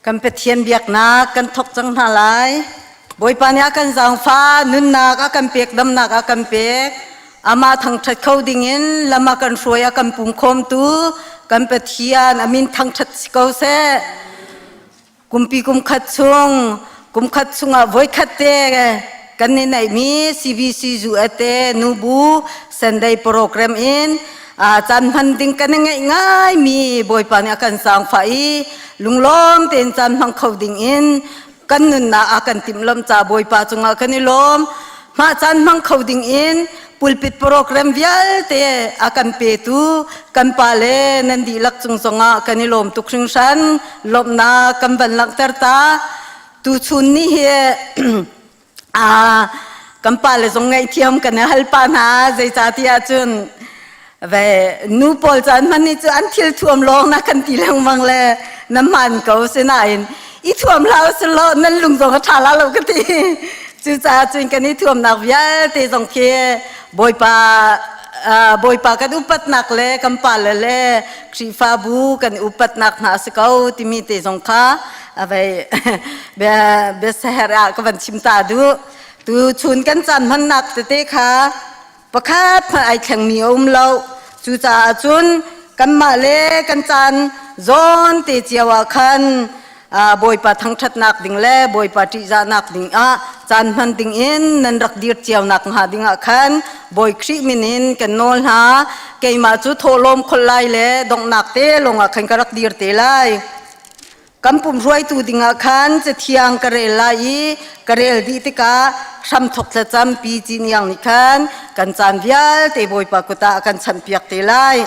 Kan Pathian biaknak kan thok cang hna lai. Bawipa nih a kan zaangfah, nunnak a kan pek, damnak a kan pek. Amah thangṭhat kho dingin lam a kan hruai, a kan pumkhawmtu kan Pathian a min thangṭhat si ko seh. Kumpi kum khat chung, kum khat chungah voikhat te kan i neihmi CBC UAT nubu Sunday program in caan hman ding kan i ngeih ngaimi Bawipa nih a kan zaangfah i lunglawm tein caan hmang kho ding in kan nunnak a kan timhlamh ca Bawipa cungah kan i lawm. Mah caan hmang kho ding in pulpit program vialte a kan petu kan pa le nan dihlak cung zongah kan i lawm tuk hringhran. Lawmhnak kan van langhter ta. Tuchun ni hi kan pa le zong ngaihthiam kan i hal pa hna zeicahtiah cun ve nu pawl caan hman ni cu an thil thuam lawng na kan ti lengmang le na hman ko sinain i thuam hlah usih nan lung zong a ṭha la lo ka ti. Cucaah cun kan i thuamnak vialte zong khi Bawipa Bawipa kan upatnak le kan pale le Khrihfabu kan upatnak hna a si ko timi te zong kha avei bia biasaher ah ka van chim ta duh. Tu chun kan caan hmannak tete kha pakhat hmanh ai thlengmi a um lo. Cucaah cun kanmah le kan caan zawn te cio ah khan Bawipa thangṭhatnak ding le Bawipa ṭihzahnak ding ah caan hman ding in nan rak dir cio nak hnga ding ah khan Bawi Khrih min in kan nawl hna. Keimah cu thawhlawm kholh lai le donghnak te lawngah khan ka rak dir te lai. Kan pum hruaitu dingah khan cathiang ka rel lai i ka rel dih tikah hramthok thlacam pi Ciniang nih khan kan caan vialte Bawipa kut ah a kan chanhpiak te lai.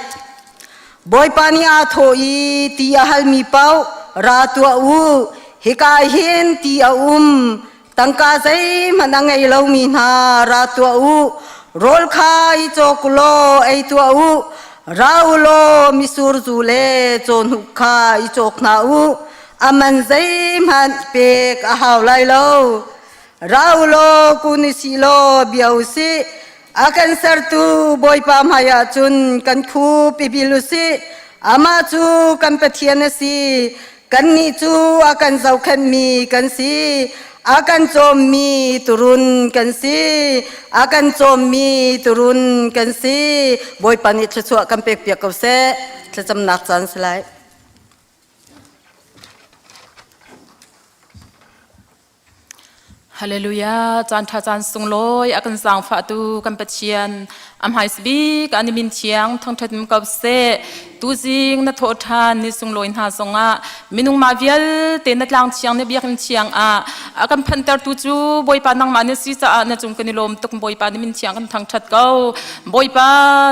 Bawipa nih aa thawh i ti a halmi paoh ra tuah u, hika hin ti a um. Tangka zeihmanh a ngei lomi hna ra tuah u, rawl kha i cawk u law ei tuah u. Ra u law mitsur zu le cawhnuk kha i cawk hna u, a man zeihmanh pek a hau lai lo. Ra u law kun i sih law bia u sih, a kan sertu Bawipa hmaiah cun kan khup i bil u sih. Amah cu kan Pathian a si, Kannih cu a kan zohkhenhmi kan si, a kan cawmmi turun kan si, a kan cawmmi turun kan si. Bawipa nih thluachuah kan pekpiak ko seh. Thlacamnak caan si lai. Hallelujah. Caan ṭha caan sunglawi a kan zaangfahtu kan Pathian a hmais bik an min thiang thangṭhat ko seh. Tuzing na thawh ṭhan ni sunglawi hna zongah minung mah vialte na tlang thiang na biakinn thiang ah a kan phantertu cu Bawipa nangmah na si caah na cung kan i lawm tuk. Bawipa na min thiang kan thangṭhat ko. Bawipa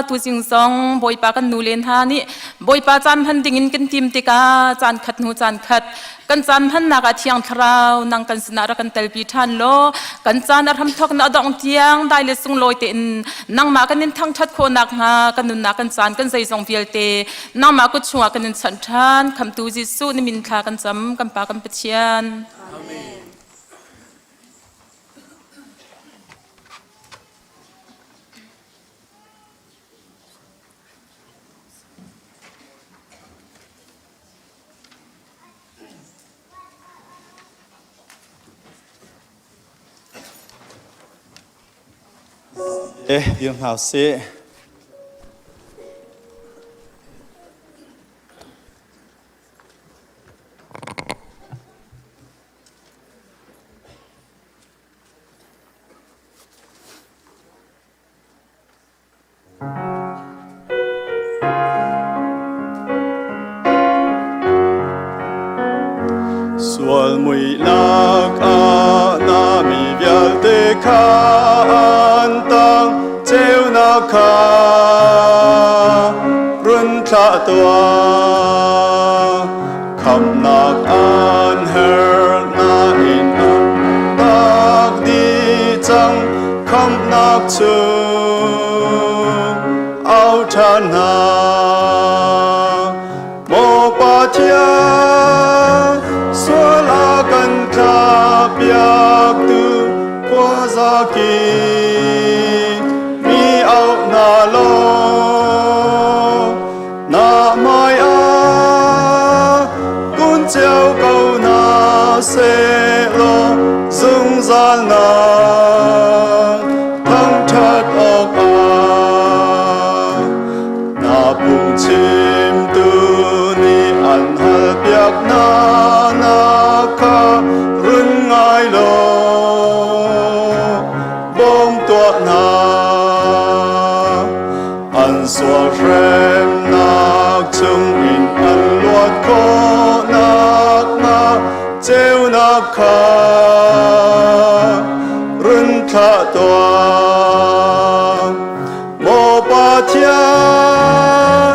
tuzing zong Bawipa kan nu le hna nih Bawipa caan hman dingin kan tim tikah caan khat hnu caan khat kan caan hmannak ah thiang thlarau nang kan sinah rak kan telpi ṭhan law kan caan a hramthawk na dong tiang dai le sunglawi tein nangmah kan in thangṭhat khawh nakhnga kan nunnak kan caan kan zeizong vialte nangmah kut chungah kan in chanh ṭhan. Khamtu Jesuh na min thla kan cam, kan Pa kan Pathian. Amen. Eh, dir hna usih. Sual muihnak ah na mi vialte kha an tang, ceunak kha run thlah tuah. Khamhnak an herh nain an tak dih cang, khamhnak cu au ṭhan hna. Maw Pathian, sual a kan thlahpiaktu khuazaki mi auh hna law, na hmai ah kun cio ko hna. Sehlaw zungzal nak thangṭhat awkah na phungchimtu nih an halpiak hna nak kha run ngai law bawm tuah hna. An sual hremnak chungin an luat khawh nakhnga ceunak kha run thlah tuah. Maw Pathian,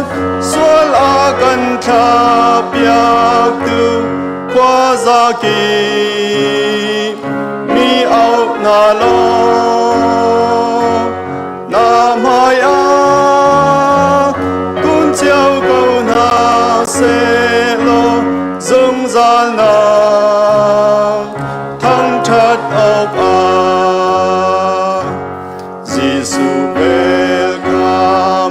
sual a kan thlahpiaktu khuazakip mi auh hna law Na hmaiah kun cio ko hna sehlaw zungzal nang thangṭhat awkah Jesuh vel kha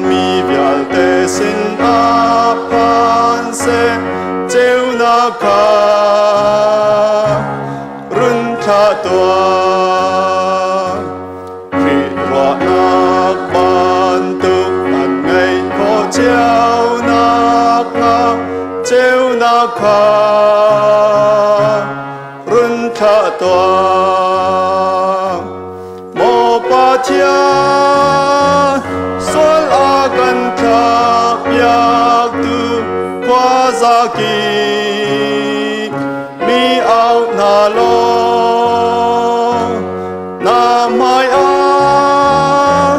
mi vialte sinah phan seh ceunak kha run thlah tuah. Khrih ruahnak bantuk an ngeih khawh cio nakhnga ceunak kha run thlah tuah. Maw Pathian, sual a kan thlahpiaktu khuazakip mi au hna law Na hmaiah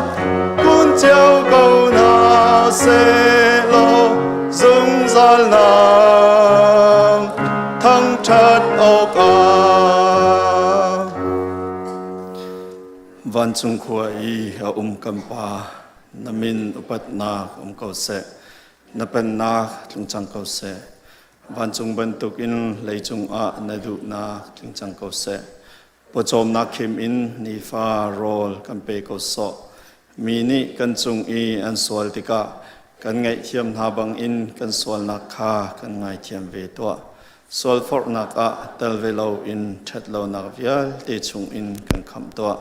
kun cio ko hna sehlaw zungzal nang thangṭhat awkah. Vancung khua i a um kan Pa, na min upatnak um ko seh, na pennak tlung cang ko seh. Vancung bantukin leicung ah na duhnak tling cang ko seh. Pawcawmnak khim in nifa rawl kan pe ko sawh. Mi nih kan cung i an sual tikah kan ngaihthiam hna bangin kan sualnak kha kan ngaithiam ve tuah. Sualforhnak ah tel ve loin ṭhatlonak vialte chungin kan khamh tuah.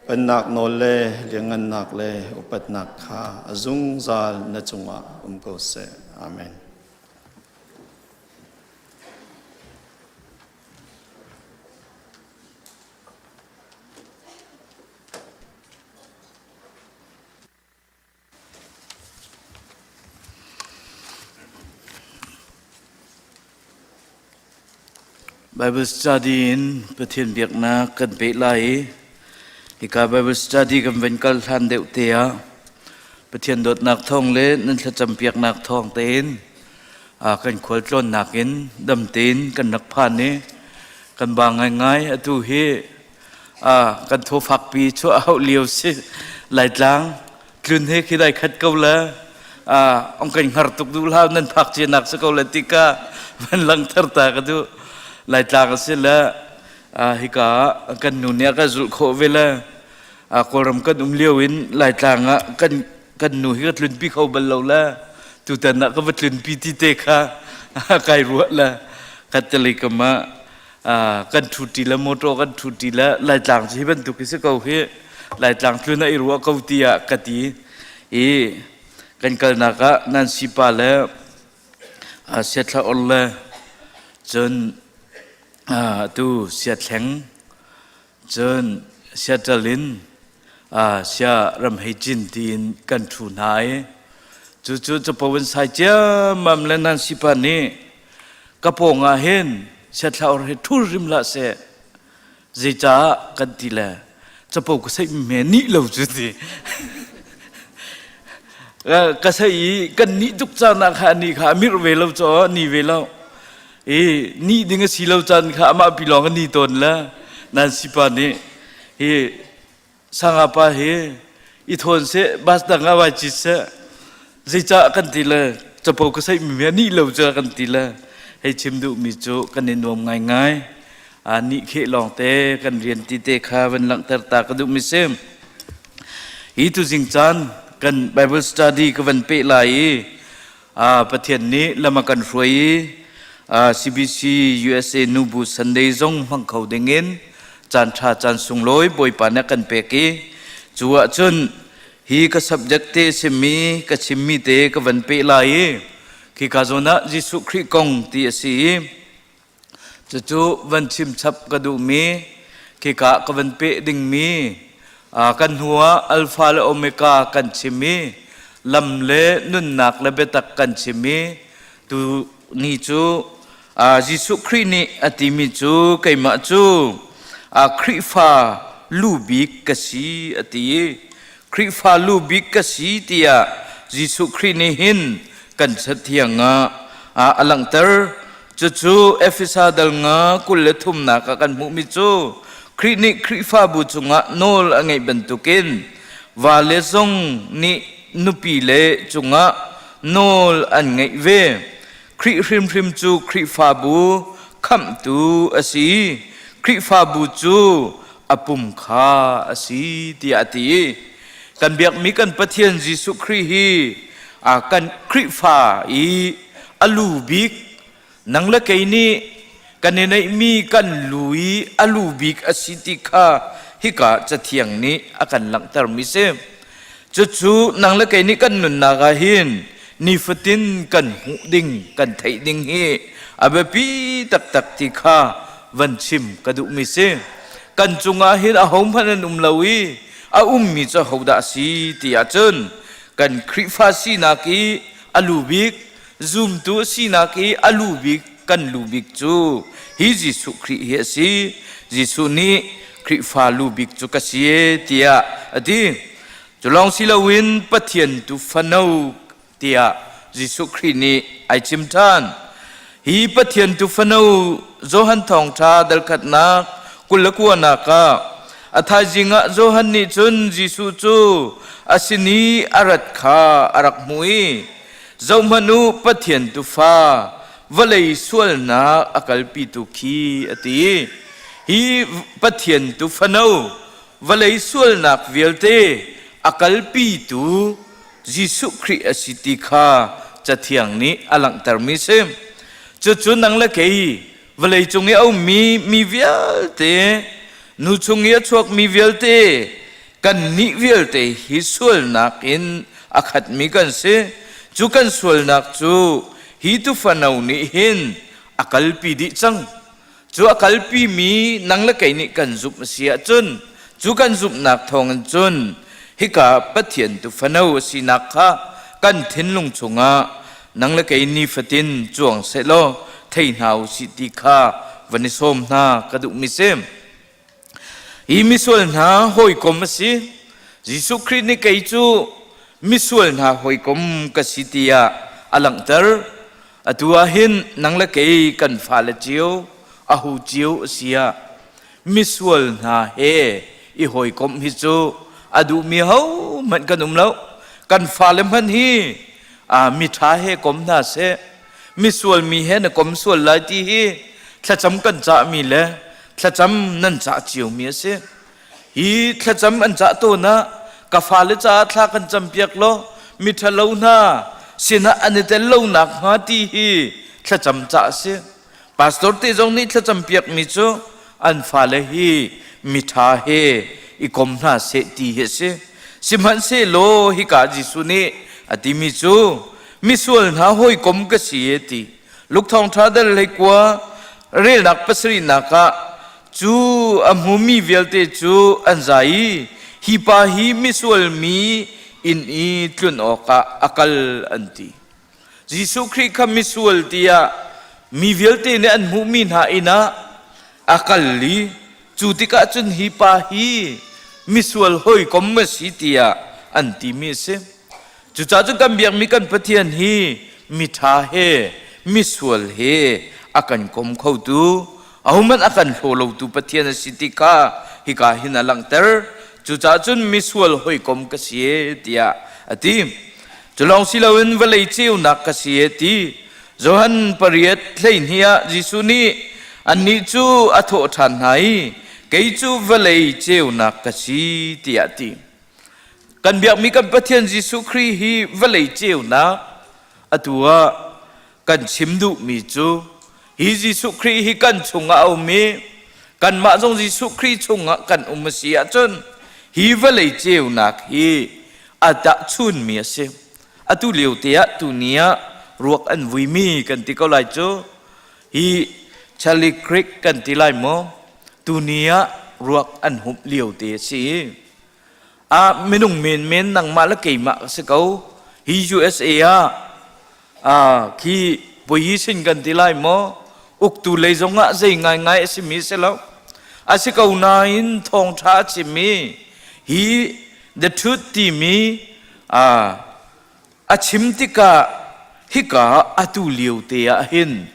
Pennak nawl le liangngannak le upatnak kha a zungzal na cungah um ko seh. Amen. Bible study in Pathian biaknak kan peh lai i hika Bible study kan van kal hlan deuh te ah Pathian dawtnak thawng le nan thlacam piaknak thawng tein kan khualtlawnnak in dam tein kan rak phan i kan ba ngaingai. Atu hi kan thaw fakpi chuah hauh lio si. Laitlang tlun he khi dai khat ko le ong kan hngar tuk duh hlah, nan phak cianak si ko le tika van langter ta ka duh. Laitlang a si le hika kan nu nih a kan zulh khawh ve le Kawlram kan um lio in Laitlang ah kan kan nu hi ka tlunpi kho bal lo le tutan ah ka va tlunpi ti te kha kai ruah le khattelei kam ah kan ṭhuṭi le motor kan ṭhuṭi le Laitlang cu hi bantuk hi si ko hi, Laitlang tlun ah i ruah ko tiah ka ti i kan kalnak ah Nancy pa le Siathla or le cun tu Siathleng cun Seattle in sia ram hei cin tiin kan ṭhu hna i cucu capo in sai ciammam le Nancy pa nih ka pawng ah hin siathla or hi ṭhur hrim hlah seh, zeicah kan ti le capo ka seih me nih lo cu ti ka sei i kan nih tuk caan ah kha ni kha a mirh ve lo caw ni ve lo i nih ding a si lo caan kha amah pi lawng a ni tawn le Nancy pa nih hi sanga pa hi i thawn seh, bus dang ah vai cit seh, zeicah kan ti le capo ka seih mi nih lo cu kan ti le hei chim duh mi cu kan i nuam ngaingai. A nih kheh lawng te kan rian ti te kha van langhter ta ka duh mi si. Hi tu zing caan kan Bible study ka van pe lai i Pathian nih lam a kan hruai i CBC USA Nubu Sunday zong hmang kho dingin caan ṭha caan sunglawi Bawipa nih a kan pek i cu ahcun hi ka subject te simi ka chimmi te ka van peh lai i khika zawn ah Jesuh Khrih kong ti a si i cucu van chim chap ka duhmi khika ka van peh dingmi kan hnu ah Alpha le Omega kan chim i lam le nunnak le biatak kan chim i tu ni cu Jesuh Khrih nih a timi cu keimah cu Khrihfa lu bik ka si a ti i Khrihfa lu bik ka si tiah Jesuh Khrih nih hin kan cathiang ah a langhter. Cucu Efesa dal nga 23nak ah kan hmuhmi cu Khrih nih Khrihfabu cungah nawl a ngeih bantukin vale zong nih nupi le cungah nawl an ngeih ve. Khrih hrimhrim cu Khrihfabu khamhtu a si. Khrihfabu cu a pum kha a si tiah a ti. Kan biakmi kan Pathian Jesuh Khrih hi a kan Khrihfa i a lu bik nang le kei nih kan i neihmi kan lu i a lu bik a si ti kha hika cathiang nih a kan langhtermi si. Cucu nang le kei nih kan nunnak ah hin nifatin kan hmuh ding, kan theih ding hi a biapi taktak ti kha van chim ka duhmi si. Kan cungah hin ahohmanh an um lo i a ummi cu ahodah a si ti ahcun kan Khrihfa sinak i a lu bik, zumtu sinak i a lu bik kan lu bik cu hi Jesuh Khrih hi a si. Jesuh nih Khrihfa lu bik cu ka si e tiah a ti. Cu lawng si loin Pathian tu fano tiah Jesuh Khrih nih ai chim ṭhan. Hi Pathian tu fano Johan Thawngṭha dalkhatnak 29nak ah a thaizing ah Johan nih cun Jesuh cu a sin i a rat kha a rak hmuh i Zohhmanh u, Pathian Tuufa, vawlei sualnak a kalpitu khi a ti. Hi Pathian Tuufano, vawlei sualnak vialte a kalpitu Jesuh Khrih a si ti kha Cathiang nih a langhtermi si. Cucu nang le kei vawlei cung i a ummi mi vialte, nu chung i a chuakmi vialte, kannih vialte hi sualnak in a khatmi kan si. Cu kan sualnak cu hi tufano nih hin a kalpi dih cang. Cu a kalpimi nang le kei nih kan zumh a si ahcun cu kan zumhnak thawngin cun hika Pathian tufano a sinak kha kan thinlung chungah nang le kei nifatin cuang sehlaw thei hna u sih ti kha van i sawm hna ka duhmi si. Hi misual hna hawikom a si. Jesuh Khrih nih kei cu misual hna hawikom ka si tiah a langhter. Atu ah hin nang le kei kan fale cio, ahu cio a si ah misual hna he i hawikomh hi cu a duhmi hohmanh kan um lo. Kan fale hmanh hi miṭha he kom hna seh, misual mi he na kom sual lai ti hi thlacam kan cahmi le thlacam nan cah ciomi a si. Hi thlacam an cah tawn ah ka fale caah thla kan campiak law miṭhalo hna sinah an i tel lo nakhnga ti hi thlacam cah a si. Pastor te zong nih thlacam piakmi cu an fale hi miṭha he i kom hna seh ti hi a si. Sihmanhsehlaw hika Jesuh nih a timi cu misual hna hawikom ka si e ti. Luke thawngṭha dal 19 relnak pasarihnak ah cu a hmumi vialte cu an zai i hi pa hi misual mi inn i tlun awkah a kal an ti. Jesuh Khrih kha misual tiah mi vialte nih an hmuhmi hna inn ah a kal i cu tikah cun hi pa hi misual hawikom a si tiah an timi a si. Cucaah cun kan biakmi kan Pathian hi miṭha he misual he a kan kom khotu ahohmanh a kan hlaw lotu Pathian a si ti kha hika hin a langhter. Cucaah cun misual hawikom ka si e tiah a ti. Cu lawng si loin vawlei ceunak ka si e ti. Johan 8:12 ah Jesuh nih annih cu a thawh ṭhan hna i kei cu vawlei ceunak ka si tiah a ti. Kan biakmi kan Pathian Jesuh Khrih hi vawlei ceunak atu ah kan chim duhmi cu. Hi Jesuh Khrih hi kan chungah a um i kanmah zong Jesuh Khrih chungah kan um a si ahcun hi vawlei ceunak hi a tahchunmi a si. Atu lio te ah tuni ah ruak an vuimi kan ti ko lai cu. Hi Charlie Creek kan ti lai maw? Tuni ah ruak an humh lio te a si. A minung menmen nangmah le keimah ka si ko. Hi USA ah khi position kan ti lai maw? Uktu lei zong ah zei ngaingai a simi si lo. A si ko nain thawngṭha a chimmi hi the truth timi a chim tikah hika atu lio te ah hin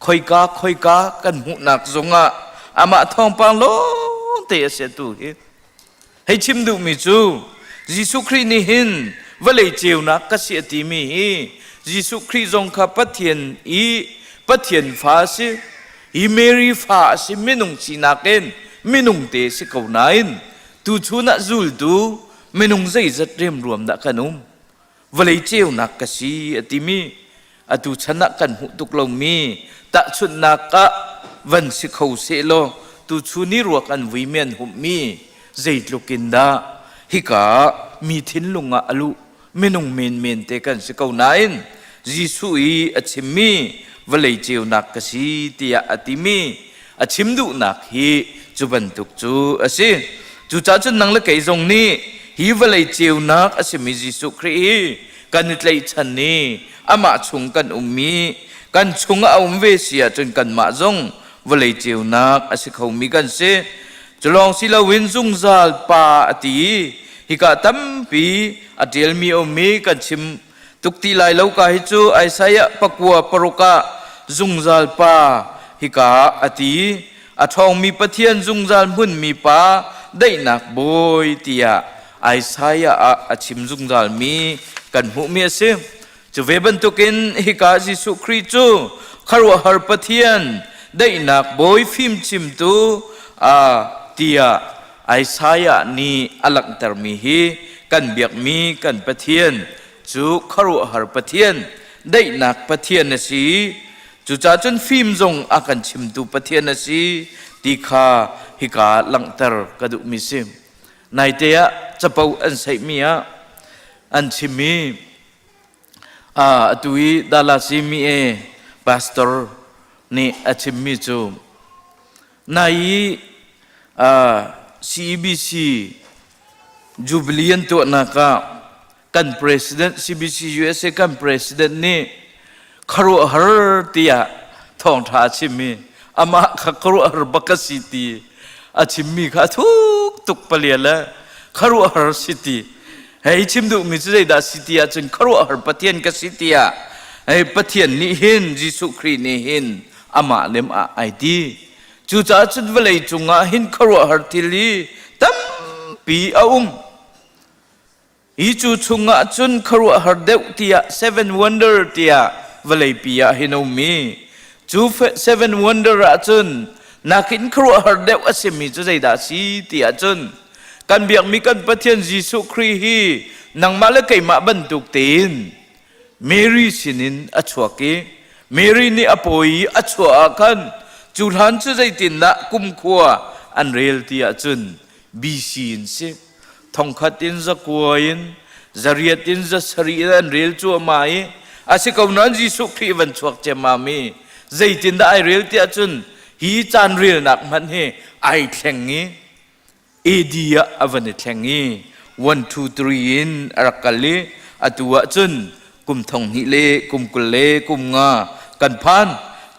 khoika khoika kan hmuhnak zongah amah thawngpang lawng te a si atu hi. Hei chim duhmi cu Jesuh Khrih nih hin vawlei ceunak ka si a timi hi Jesuh Khrih zong kha Pathian i Pathian fa a si. Hi Mary fa a si minung sinak in minung te si ko nain tuchun ah zultu minung zeizat remruam dah kan um. Vawlei ceunak ka si a timi atu chan ah kan hmuh tuk lomi tahchunhnak ah van si kho sehlaw tuchun i ruak an vuimi an humhmi zeitluk in dah hika mi thinlung ah a luh minung menmen te kan si ko nain Jesuh i a chimmi vawlei ceunak ka si tiah a timi a chim duhnak hi cu bantuk cu a si. Cucaah cun nang le kei zong nih hi vawlei ceunak a simi Jesuh Khrih hi kan i tlaihchan i amah chung kan ummi kan chungah a um ve si ahcun kanmah zong vawlei ceunak a si khomi kan si. Cu lawng si loin zungzal pa a ti i hika tampi a ṭialmi a um i kan chim tuk ti lai lo ka hi cu Isaiah 96 ah zungzal pa hika a ti a ṭhawngmi Pathian zungzal hmunmi pa daihnak bawi tiah Isaiah ah a chim zungzalmi kan hmuhmi a si. Cu ve bantukin hika Jesuh Khrih cu khuaruahhar Pathian daihnak bawi fimchimtu tiah Isaiah nih a langhtermi hi kan biakmi kan Pathian cu khuaruahhar Pathian daihnak Pathian a si. Cucaah cun fim zong a kan chimtu Pathian a si ti kha hika langhter ka duhmi si. Naite ah capo an saihmi ah an chimmi atu i Dallas i mi e pastor nih a chimmi cu nai i CEBC Jubilee an tuahnak ah kan president CBC USA kan president nih khuaruahhar tiah thawngṭha a chim i amah kha khuaruahhar bak a si ti a chimmi kha a thuk tuk palia le khuaruahhar si ti hei chim duhmi cu zeidah si ti ahcun khuaruahhar Pathian ka si tiah hei Pathian nih hin Jesuh Khrih nih hin amah lem ah ai ti. Cucaah cun vawlei cungah hin khuaruahhar thil hi tampi a um. Hi cu chungah cun khuaruahhar deuh tiah Seven Wonder tiah vawleipi ah hin a ummi. Cu Seven Wonder ah cun nakin khuaruahhar deuh a simi cu zeidah a si ti ahcun kan biakmi kan Pathian Jesuh Khrih hi nangmah le keimah bantuk tein Mary sinin a chuak i Mary nih a pawi i a chuah ah khan cu hlan cu zeitindah kumkhua an rel ti ahcun BC in si. Thongkhat in zakua in zariat in zasarih in an rel cuahmah i a si ko nain Jesuh Khrih van chuak ciammam i zeitindah ai rel tiah cun hi caan relnak hmanh hi ai thleng i AD ah a van i thleng i 1 2 3 in a rak kal i atu ah cun kum 2000 le kum 20 le kum nga kan phan.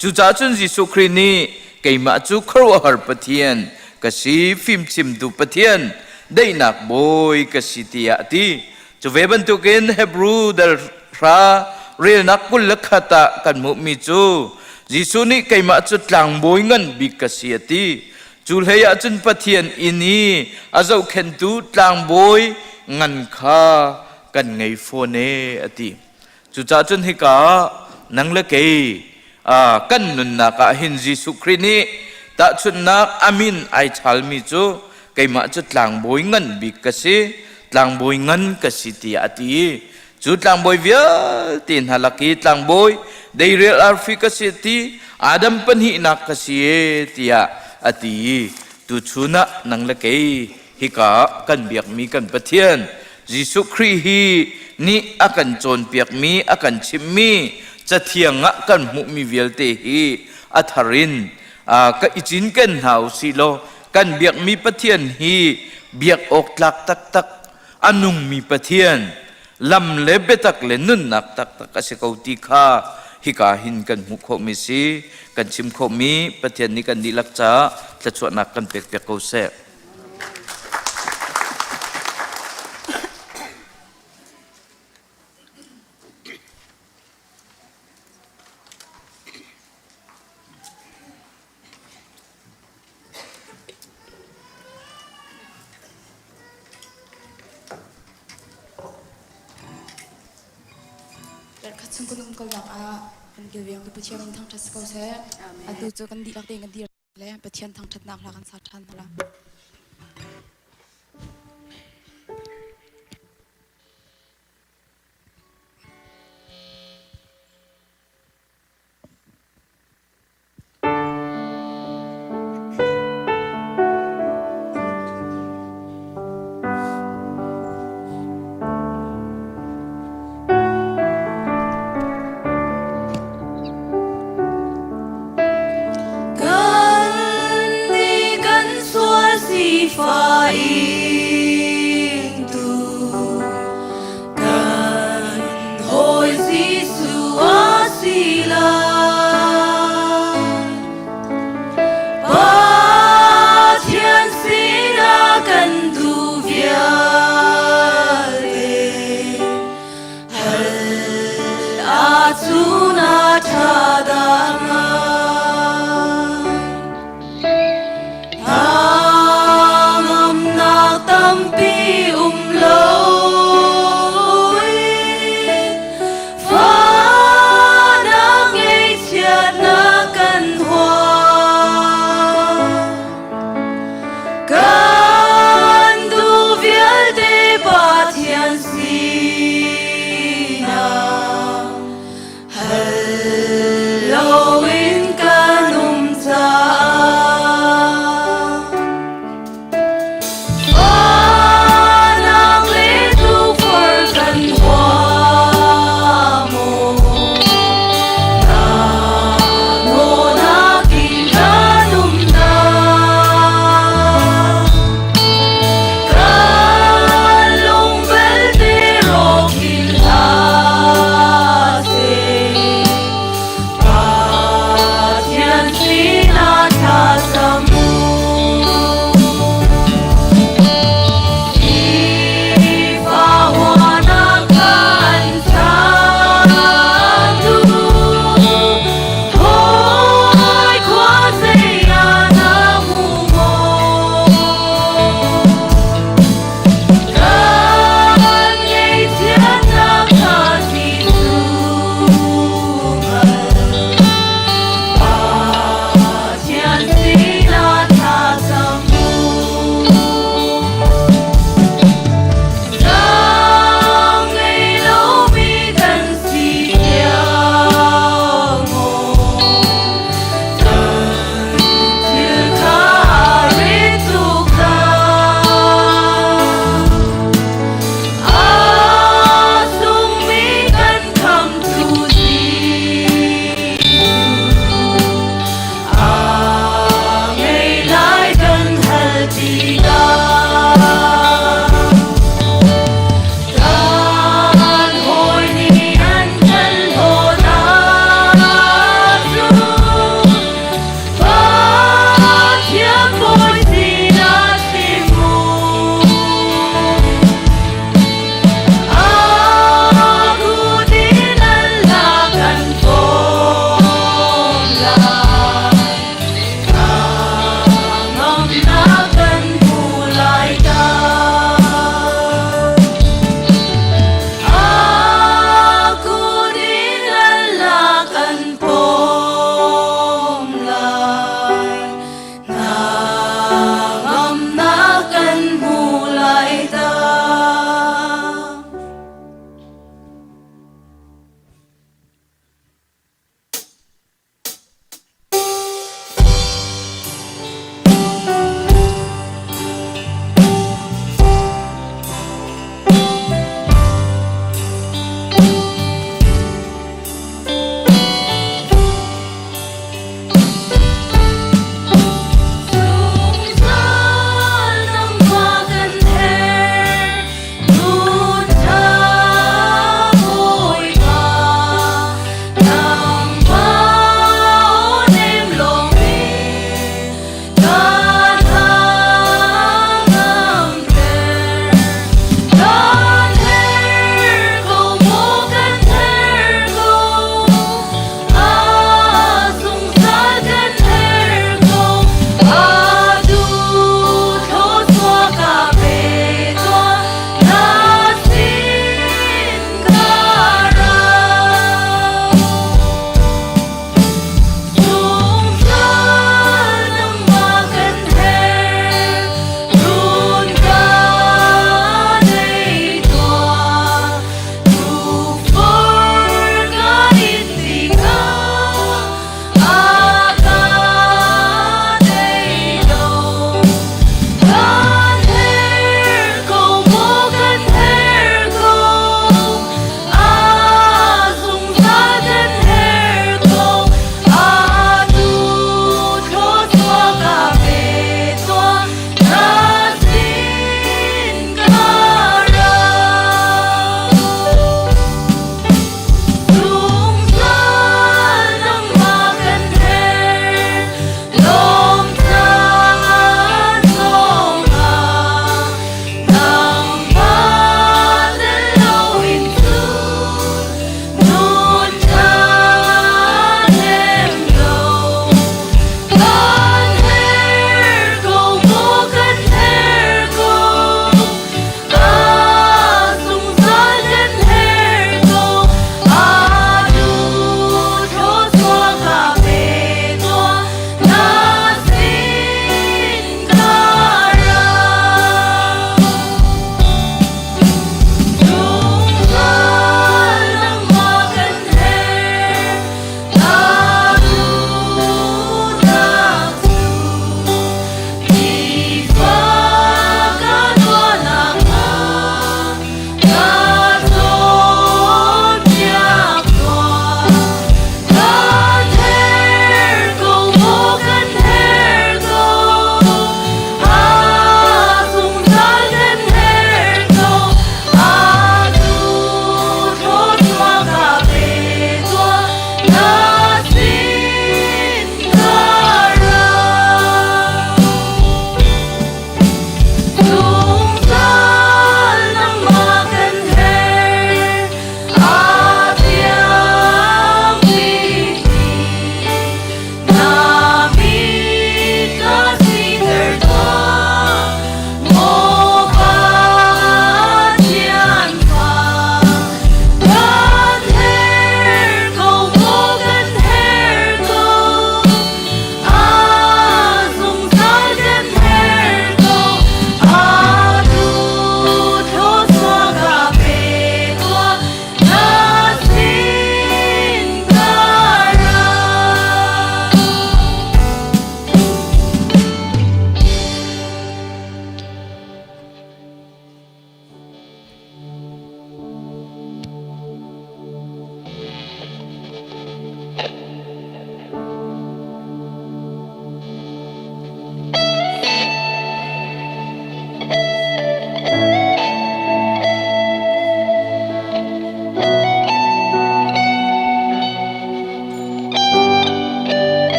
Cucaah cun Jesuh Khrih nih keimah cu khuaruahhar Pathian ka si, fimchimtu Pathian, daihnak bawi ka si tiah a ti. Cu ve bantukin Hebrew dal hra relnak 21 ah kan hmuhmi cu Jesuh nih keimah cu tlangbawi ngan bik ka si a ti. Cu hlei ah cun Pathian inn i a zohkhenhtu tlangbawi ngan kha kan ngei fawn e a ti. Cucaah cun hika ah nang le kei kan nunnak ah hin Jesuh Khrih nih tahchunhnak a min ai chalmi cu keimah cu tlangbawi ngan bik ka si, tlangbawi ngan ka si tiah a ti. Cu tlangbawi vialte hna lak i tlangbawi Deirel arfi ka si ti Adam pahnihnak ka si e tiah a ti. Tuchun ah nang le kei hika kan biakmi kan Pathian Jesuh Khrih hi nih a kan cawnpiakmi a kan chimhmi cathiang ah kan hmuhmi vialte hi a thar in ka i cinken hna u sih law kan biakmi Pathian hi biak awk tlak taktak a nungmi Pathian lam le biatak le nunnak taktak a si ko ti kha hika hin kan hmuh khawhmi si kan chim khawhmi Pathian nih kan dihlak caah thluachuahnak kan pekpiak ko seh. Khat chung kan um ko nak ah kan kilveng tu Pathian in thangṭhat si ko seh. Atu cu kan dihlak tein kan dir le Pathian thangṭhatnak hla kan sa ṭhan hna la. Kan nih kan sual sifah ingtu kan hawi Jesuh a si lai. Pathian sinah kan duh vialte hal ahcun a ṭha dah hnga. Hnangamnak.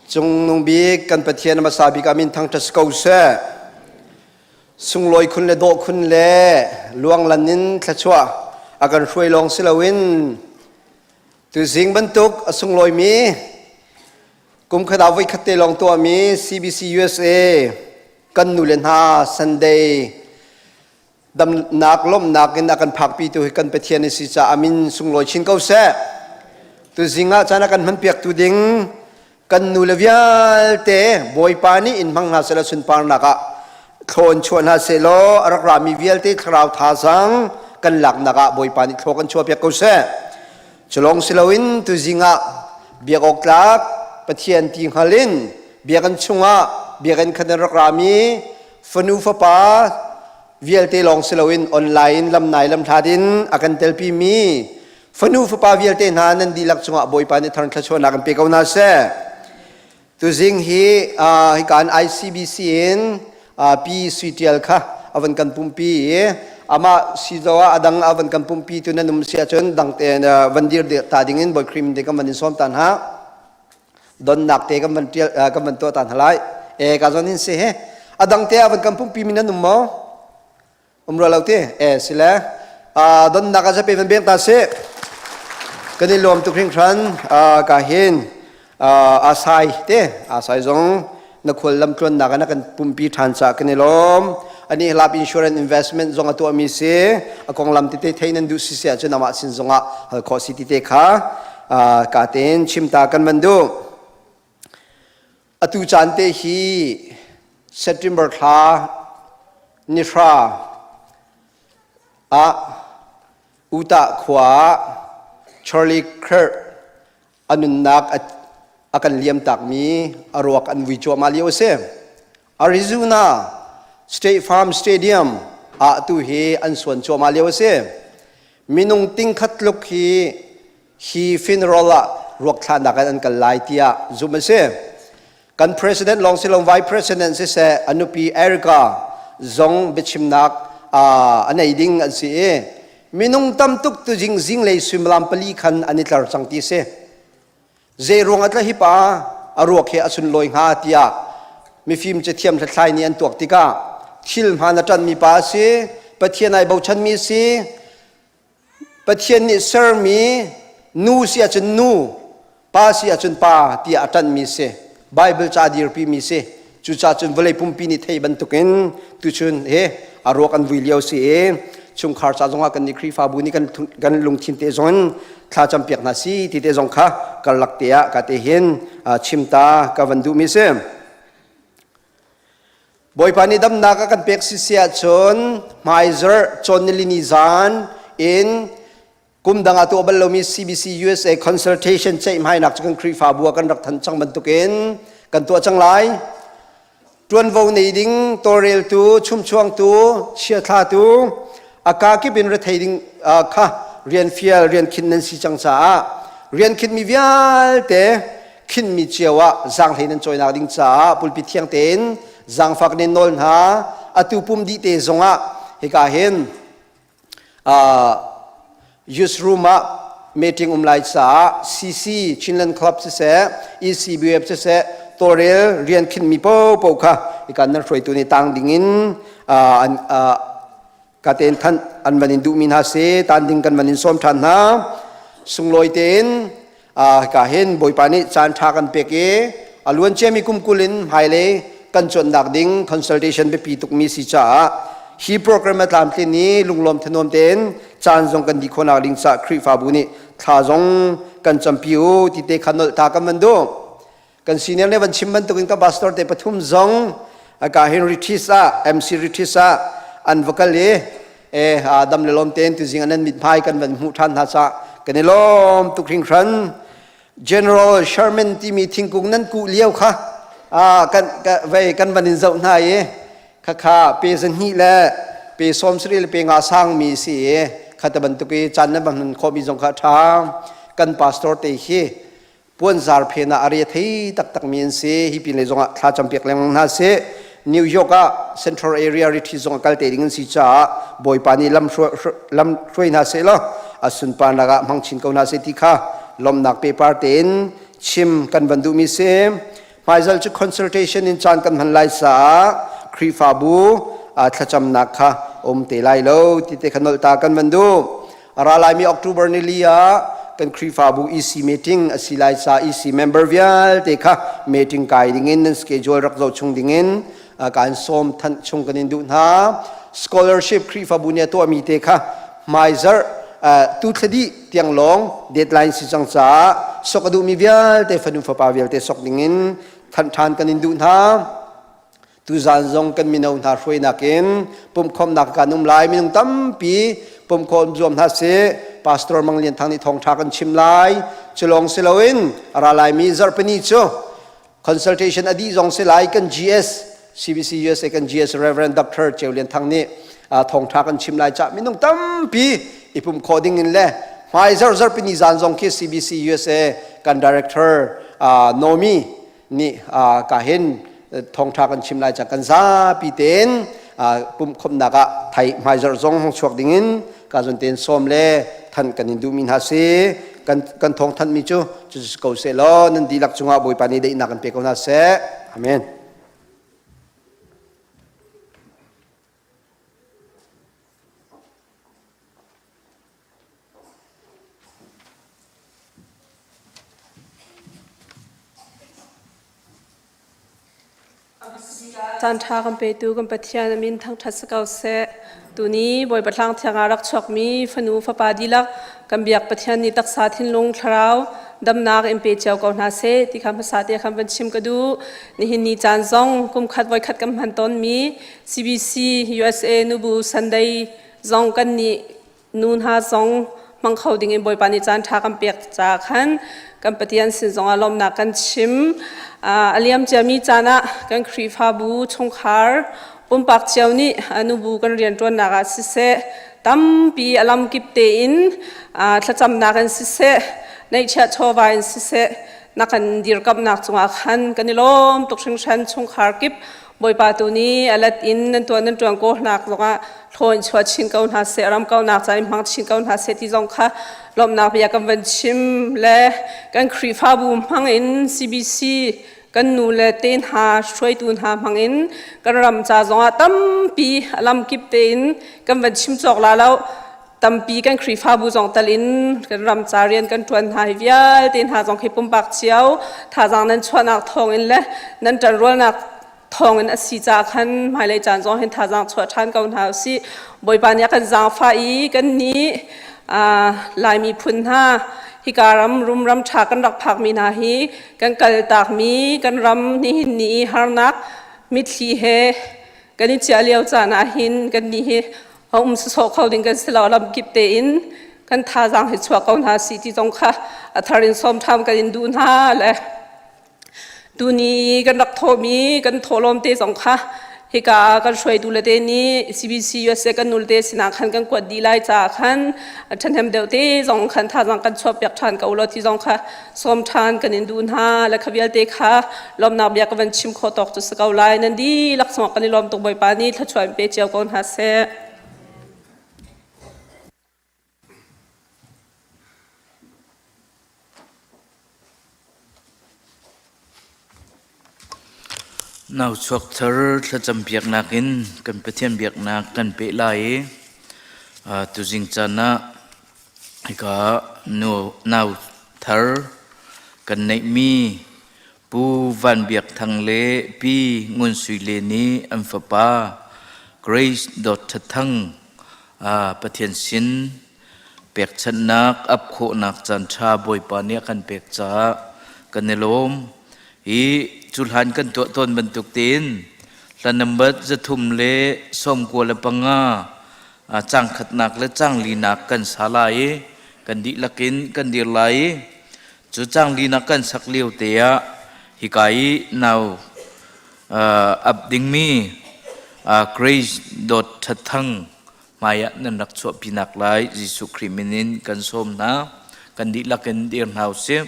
Cungnung bik kan Pathian hmasa bik ah min thangṭhat si ko seh. Sunglawi khun le dawh khun le luanglan in thluachuah a kan hruai lawng si loin tuzing bantuk a sunglawimi kum khat ah voikhat te lawng tuahmi CBC USA kan nu le hna Sunday damnak lawmhnak in a kan phakpi tu hi kan Pathian a si caah amin sunglawi chin ko seh. Tuzing ah caan a kan hmanpiak tu ding kan nu le vialte Bawipa nih in hmang hna seh law sunparnak ah thlawn chuah hna seh law a rak rami vialte thlarau thazaang kan laknak ah Bawipa nih thlaw kan chuahpiak ko seh. Culong si loin tuzing ah biak awk tlak Pathian ti hngal in biakinn chungah biakinn khan in rak rami fanu fapa vialte lawng si loin online lamnai lamhlat in a kan telpi mi fanu fapa vialte hna nan dihlak cungah Bawipa nih thar thluachuahnak in pe ko hna seh. Tuzing hi hika in ICBC in Pi Sui Tial kha a van kan pumpi i amah si zo ah a dang a van kan pumpi tu nan um si ahcun dang te van dir ta ding in Bawi Khrih te kan van in sawm ta hna. Donnak te kan van tial kan van tuah ta hna lai. E ka zon in si he. A dang te a van kan pumpi mi nan um maw? Um rua lo ti e sile donnak a zape van beng ta si kan i lawm tuk hringhran ka hin asai te asai zong na khual lam tluannak na kan pumpi ṭhan ca kan i lawm ani lap insurance investment zong a tuahmi si a konglam tete thei nan duh si si ahcun amah sin zongah hal khawh si tite kha ka tein chimta kan van duh Atu caan te hi September thla nihra ah Utah khua ah Charlie Kirk a nunnak a kan liamtakmi a ruak an vui cuahmah lio a si. Arizona State Farm Stadium ah tu hi an suan cuahmah lio a si. Minung tingkhat tluk hi hi funeral ah ruak thlahnak in an kal lai tiah zumh a si. Kan president lawng si lo vice president siseh a nupi Erica zong biachimnak a nei ding an si i minung tam tuk tu jing zinglei suimilam pali khan an i tlar cang ti si. Zei ruang ah tla hi pa a ruak hi a sunlawi hnga tiah mifim cathiam hlathlai nih an tuak tikah thil hmaan a ṭanmi pa a si, Pathian ai bochanmi a si, Pathian nih sermi nu si ahcun nu, pa si ahcun pa tiah a ṭanhmi si. Bible ca dirpimi si. Cucaah cun vawlei pumpi nih thei bantukin tuchun he a ruak an vui lio si i chungkhar ca zongah kan nih Khrihfabu nih kan lungthin te zong in thla campiak hna si ti te zong kha karlak te ah ka te hin chimta ka van duhmi si. Bawipa nih damnak a kan pek sisi ahcun hmaizarh cawn nilini zan in kum dang ah tuah bal lomi CBC USA consultation ceihmainak cu kan Khrihfabu ah kan rak than cang bantukin kan tuah cang lai. Tuanvo nei ding tawlreltu, chumchuangtu, chiathlatu, a kakip in rethei ding kha rian fial rian khinh nan si cang caah rian khinhmi vialte khinhmi cio ah zaanghlei nan cawinak ding caah pulpit thiang tein zaangfak nin nawl hna atu pum dih te zongah hika hin youth room ah meeting um lai caah CC Chinland Club siseh ECBF siseh tawlrel rian khinhmi popo kha hika nan hruaitu nih tang dingin an ka tein thanh an van in duhmi hna si tan ding kan van in sawm ṭhan hna sunglawi tein ka hin bawipa nih caan ṭha kan pek i a luan ciami kum 20 in hmailei kan cawnnak ding consultation biapi tukmi si caah hi program a tlamtlin i lunglawm thanuam tein caan zong kan dih khawhnak ding caah Khrihfabu nih thla zong kan campi u ti te kha nolh ta kan van duh Kan senior nih van chim bantukin ka pastor te pathum zong ka hin retreat ah MC retreat ah an va kal i e dam le lawm tein tuzing an mithmai kan van hmuh ṭhan hna ca kan i lawm tuk hringhran. General Sherman timi thingkung nan kuh lio kha kan vei kan van in zoh hna i khakha pe zahnih le pe 70 le pe nga sangmi si i khata bantuk i caan nan van hman khawhmi zong kha ṭha kan pastor te hi puanzar phen ah a re thei taktakmi an si. Hi pin lei zongah thla campiak lengmang hna sih. New York ah Central Area retreat zong a kal te ding an si caah Bawipa nih lam lam hruai hna seh law a sunparnak ah hmang chin ko hna seh ti kha lawmhnak pepar tein chim kan van duhmi si. Hmaizal cu consultation in caan kan hman lai caah Khrihfabu thlacamnak kha um te lai lo ti te kha nolh ta kan van duh. A ra laimi October ni li ah kan Khrihfabu EC meeting a si lai ca EC member vialte kha meeting kai dingin nan schedule rak zoh chung dingin kan sawm than chung kan in duh hna. Scholarship Khrihfabu nih a tuahmi te kha hmaizarh tu thladi tiang lawng deadline si cang caah sok a duhmi vialte fanu fapa vialte sok dingin thanh ṭhan kan in duh hna. Tuzaan zong kan mino hna hruainak in pumhkhawmnak kan um lai minung tampi pumhkhawm zuam hna si Pastor Mang Lian Thang nih thawngṭha kan chim lai culong si loin a ra laimi zarhpini cu consultation a dih zong si lai kan GS CBC USA kan GS Reverend Dr. Ceu Lian Thang nih thawngṭha kan chim lai cah minung tampi i pumh khawh ding in le hmai zarh zarhpini zan zong khi CBC USA kan director Nomi nih ka hin thawngṭha kan chim lai cah kan zapi tein pumhkhawmhnak ah thai hmaizarh zong hong chuak dingin ka zon tein sawm le than kan in duhmi hna si kan kan thawng thanmi cu cu ko seh law nan dihlak cungah Bawipa nih daihnak kan pe ko hna seh amen Caan ṭha kan petu kan Pathian a min thangṭhat si ko seh. Tuni Bawipa thlang thiang ah rak chuakmi fanu fapa dihlak kan biak Pathian nih taksa thinlung thlarau damnak in pe cio ko hna seh ti kha hmasa te khan van chim ka duh. Nihin ni caan zong kum khat voikhat kan hman tawnmi CBC USA Nubu Sunday zong kan nih nu hna zong hmang kho ding in Bawipa nih caan ṭha kan pek caah khan kan Pathian sin zongah lawmhnak kan chim. A liam ciami caan ah kan Khrihfabu chungkhar pumpak cio nih nubu kan rianṭuannak ah siseh tampi a lamkip tein thlacamnak in siseh neihchiah chawva in siseh na kan dirkamhnak cungah khan kan i lawm tuk hringhran chungkhar kip Bawipa tu nih a let in nan tuan nan tuan ko hnak zongah thlaw in chuah chin ko hna seh ram ko nak ca in hmang chin ko hna seh ti zong kha lawmhnak bia kan van chim le kan Khrihfabu hmang in CBC kan nu le te hna hruaitu hna hmang in kan ram ca zongah tampi a lam kip tein kan van chim cawk la lo tampi kan Khrihfabu zong tal in kan ram ca rian kan ṭuan hna hi vialte hna zong khi pumpak cio thazaang nan chuahnak thawng in le nan ṭanrualnak thawng in a si caah khan hmailei caan zong hin thazaang chuah ṭhan ko hna usih Bawipa nih a kan zaangfah i kan nih Laimi phun hna hika ram rumram ṭha kan rak phakmi hna hi kan kaltakmi kan ram nihin ni i harnak mitthli he kan i chiah lio caan ah hin kan nih hi a um sawsawh kho ding kan si lo lam kip tein kan thazaang hi chuah ko hna si ti zong kha a thar in sawm ṭham kan in duh hna le tuni kan rak thawhmi kan thawhlawm te zong kha hika kan hruaitu le te nih CBC USA kan nul te sinah khan kan kuat dih lai caah khan ṭhahnem deuh te zong khan thazaang kan chuah piak ṭhan ko law ti zong kha sawm ṭhan kan in duh hna le kha vialte kha lawmnak bia ka van chim khawh tawk cu si ko lai nan dihlak sungah kan i lawm tuk Bawipa nih thluachuah in pe cio ko hna seh. Nau chuak thar thlacam piaknak in kan Pathian biaknak kan peh lai i tuzing caan ah hika nu nau thar kan neihmi Pu Van Biak Thang le Pi Ngun Sui Le nih an fapa Grace Dawt Tha Thang Pathian sin pekchanhnak ap khawhnak caanṭha Bawipa nih a kan pek caah kan i lawm. Hi cu hlan kan tuah tawn bantuk tein hla nambat 395 cang khatnak le cang linak kan sa lai i kan dihlak in kan dir lai i cu cang linak kan sak lio te ah hika i nau ap dingmi Grace Dawt That Thang hmaiah nan rak chuahpinak lai Jesuh Khrih min in kan sawm hna. Kan dihlak in dir hna usih.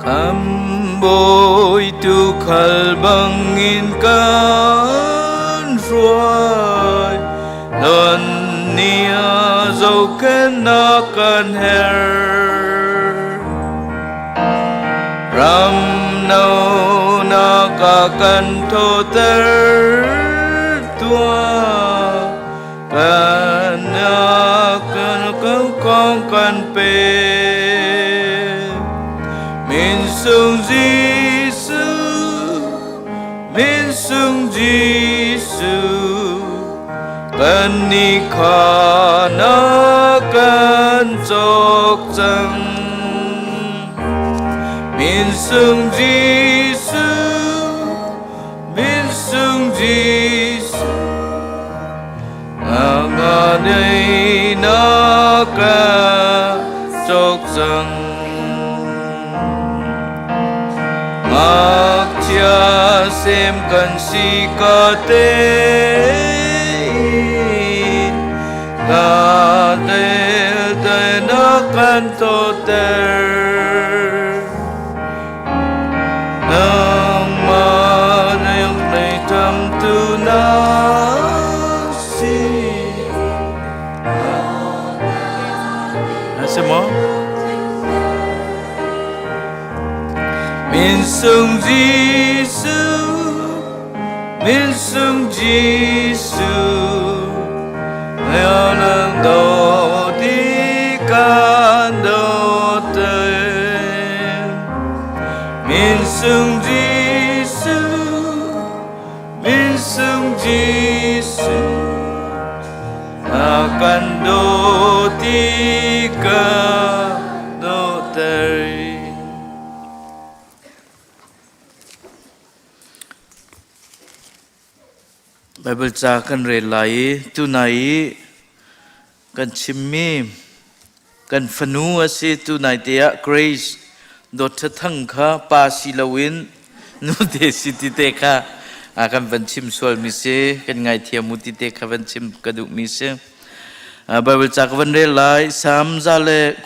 Khambawi tuukhal bangin kan hruai, lon ni a zohkhenh. Vennak kan herh. Ram no nak a kan thoter tuah. Kan kan kong kan pe. Min sung Jesuh, min sung Jesuh, kan ni kha na kan cawk cang. Min sung Jesuh, min sung Jesuh, nga nei na kan cawk cang. Ngakchia sem kan si ka te na del te na kan to ter nangmah nei tam tu na si Na si maw? Min sung Jesuh, min sung Jesuh, nang do di kan do te. Min sung Jesuh, min sung Jesuh, na kan do ti ka do ter. Bible ca kan rel lai i tunai i kan chimmi kan fanu a si tunai te ah Grace Dawt Thang kha pa si loin nu te si ti te kha a kan van chim sual mi si kan ngaithiam mu ti te kha van chim ka duh mi si. Bible ca ka van rel lai Psalm 127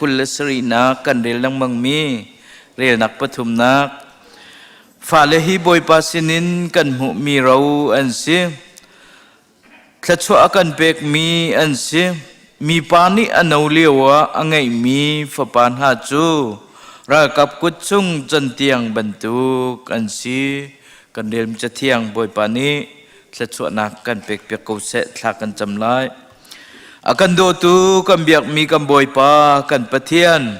kan rel lengmang mi relnak pathumnak Fale hi Bawipa sinin kan hmuhmi ro an si. Thluachuah a kan pekmi an si. Mipa nih a no lio ah a ngeihmi fapa hna cu ralkap kut chung cantiang bantuk an si. Kan rel cathiang Bawipa nih thluachuahnak kan pekpiak ko seh thla kan cam lai. A kan dawtu kan biakmi kan Bawipa kan Pathian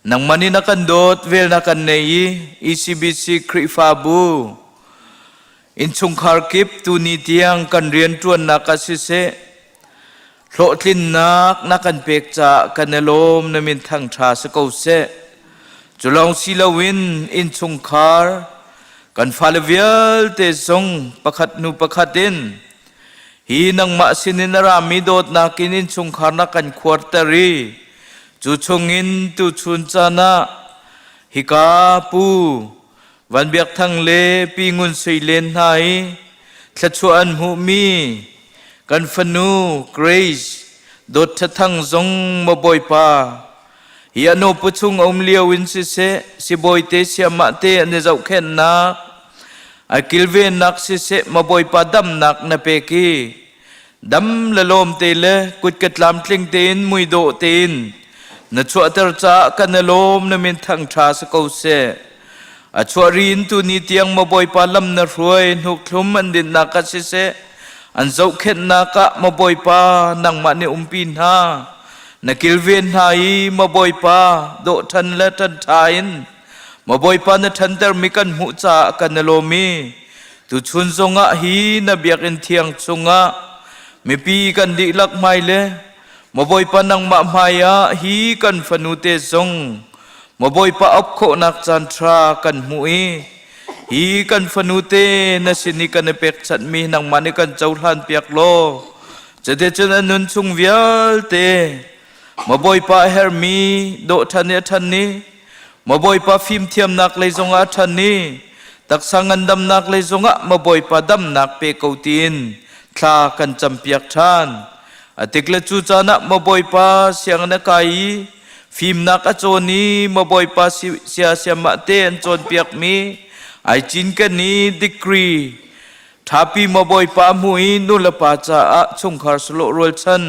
Nangmah nih na kan dawt, vel na kan nei i ECBC Khrihfabu innchungkhar kip tuni tiang kan rianṭuannak ah siseh, hlawhtlinnak na kan pek caah kan i lawm na min thangṭha si ko seh. Cu lawng si loin innchungkhar kan fale vialte zong pakhat hnu pakhat in hi nangmah sinin a rami dawtnak in innchungkhar na kan khuarter i Cu chungin tuchun caan ah hika Pu Van Biak Thang le Pi Ngun Sui Len hna i thluachuah an hmuhmi kan fanu Grace Dawt Tha Thang zong maw Bawipa hi a nupu chung a um lio in siseh sibawi te siamah te an i zohkhenhnak a kilvennak siseh maw Bawipa damnak na pek i Dam le lawm te le kutka tlamtling tein muidawh tein na chuahter caah kan i lawm na min thangṭha si ko seh. A chuah ri in tuni tiang maw Bawipa lam na hruai hnukthlum an dinhnak ah siseh an zohkhenhnak ah maw Bawipa nangmah nih umpi hna na kilven hna i maw Bawipa dawh ṭhan le ṭanṭha in maw Bawipa na ṭhantermi kan hmuh caah kan i lawm i Tuchun zongah hi na biakinn thiang chungah mipi kan dihlak hmai le maw Bawipa nangmah hmai ah hi kan fanu te zong maw Bawipa op khawhnak caan ṭha kan hmuh i hi kan fanu te na sin i kan i pekchanhmi nangmah nih kan cohlan piak law cuticun a nun chung vialte maw Bawipa a herhmi dawh ṭhan i a ṭhan i Maw Bawipa fimthiamnak lei zongah a ṭhan i taksa ngandamnak lei zongah maw Bawipa damnak pe ko tiin thla kan campiak ṭhan. A tik le cu caan ah maw Bawipa sianginn a kai i fimnak a cawn i maw Bawipa sia siamah te an cawnpiakmi ai cinken i degree ṭhapi maw Bawipa a hmuh i nulepa caah chungkhar sawlawh rualchan.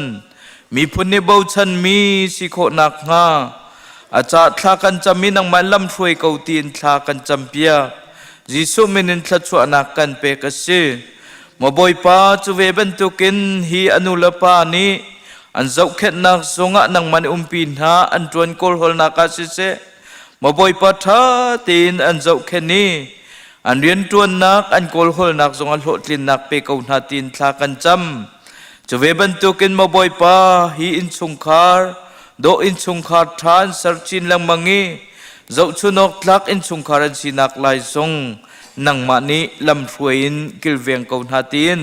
Miphun nih bochanmi si khawh nakhnga a ca thla kan cam i nangmah lamhruai ko tiin thla kan campiak. Jesuh min in thluachuahnak kan pek a si. Maw Bawipa, cu ve bantukin hi a nu le pa nih an zohkhenhnak zungah nangmah nih umpi hna an ṭuan kawlhawlnak ah siseh, Maw Bawipa ṭha tein an zohkhenh i an rianṭuannak an kawlhawlnak zongah hlawhtlinnak pe ko hna tiin thla kan cam. Cu ve bantukin maw Bawipa, hi innchungkhar, dawh innchungkhar ṭha an ser chin lengmang i zohchunawk tlak innchungkhar an sinak lai zong nangmah nih lamhruai in kilveng ko hna tiin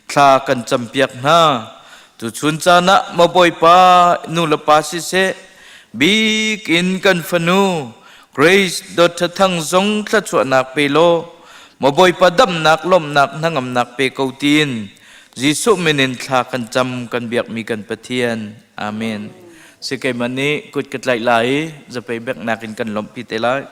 thla kan campiak hna. Tuchun caan ah maw Bawipa, nu le pa siseh, bik in kan fanu Grace Dawt Thang zong thluachuahnak pe law maw Bawipa damnak lawmhnak hnangamnak pe ko tiin Jesuh min in thla kan cam kan biakmi kan Pathian. Amen. Si keimah nih kut ka tlaih lai i zapei beknak in kan lawmhpi te lai.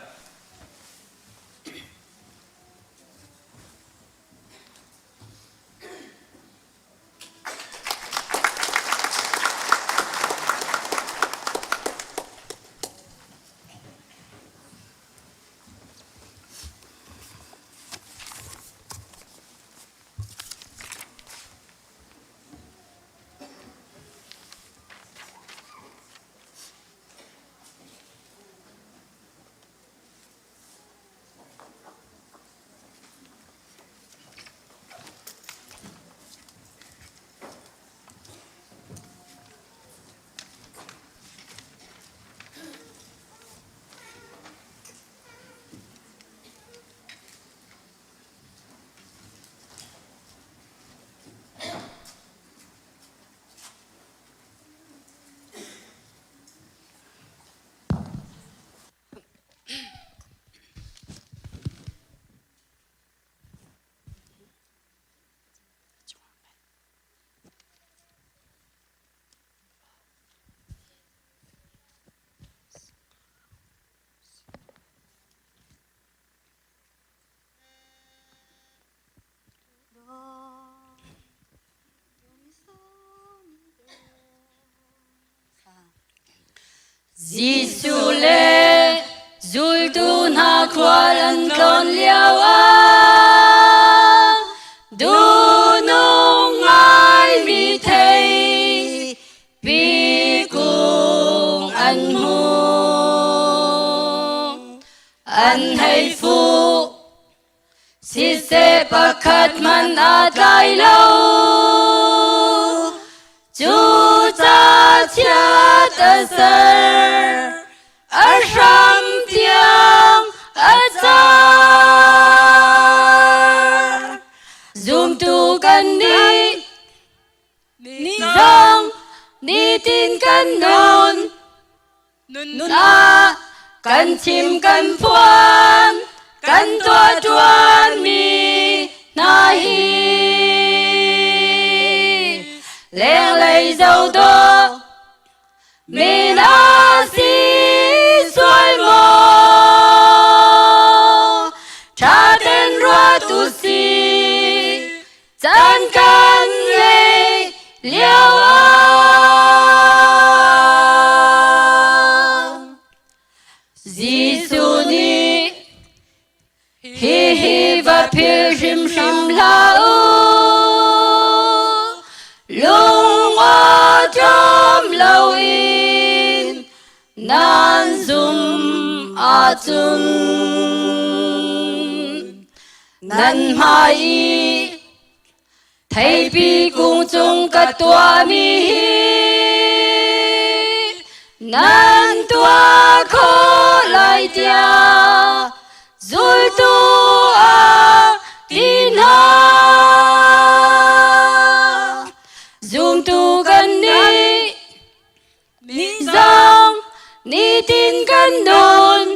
Jesuh le zultu hna khual an tlawn lioah duhnung ngaimi thei pikung an hmuh. An hei fuh Siseh pakhat hmanh aa tlai lo. Cu ca chiat a ser, a hram tiang a car. Zumtu kan nih ni zong nitin kan nun. Nun ah kan chim kan phuan kan tuah ṭuanmi hna hi lenglei zohdawh min a si sual maw ṭha ten ruat u sih Caan kan ngei lio ah Jesuh nih hihi va phil hrimhrim hlah u. Lung awṭawm loin nan zum ahcun nan hmai i theipi kung cung ka tuahmi hi nan tuah khawh lai tiah zultu ah ti hna zumtu kan nih Ni zong nitin kan nun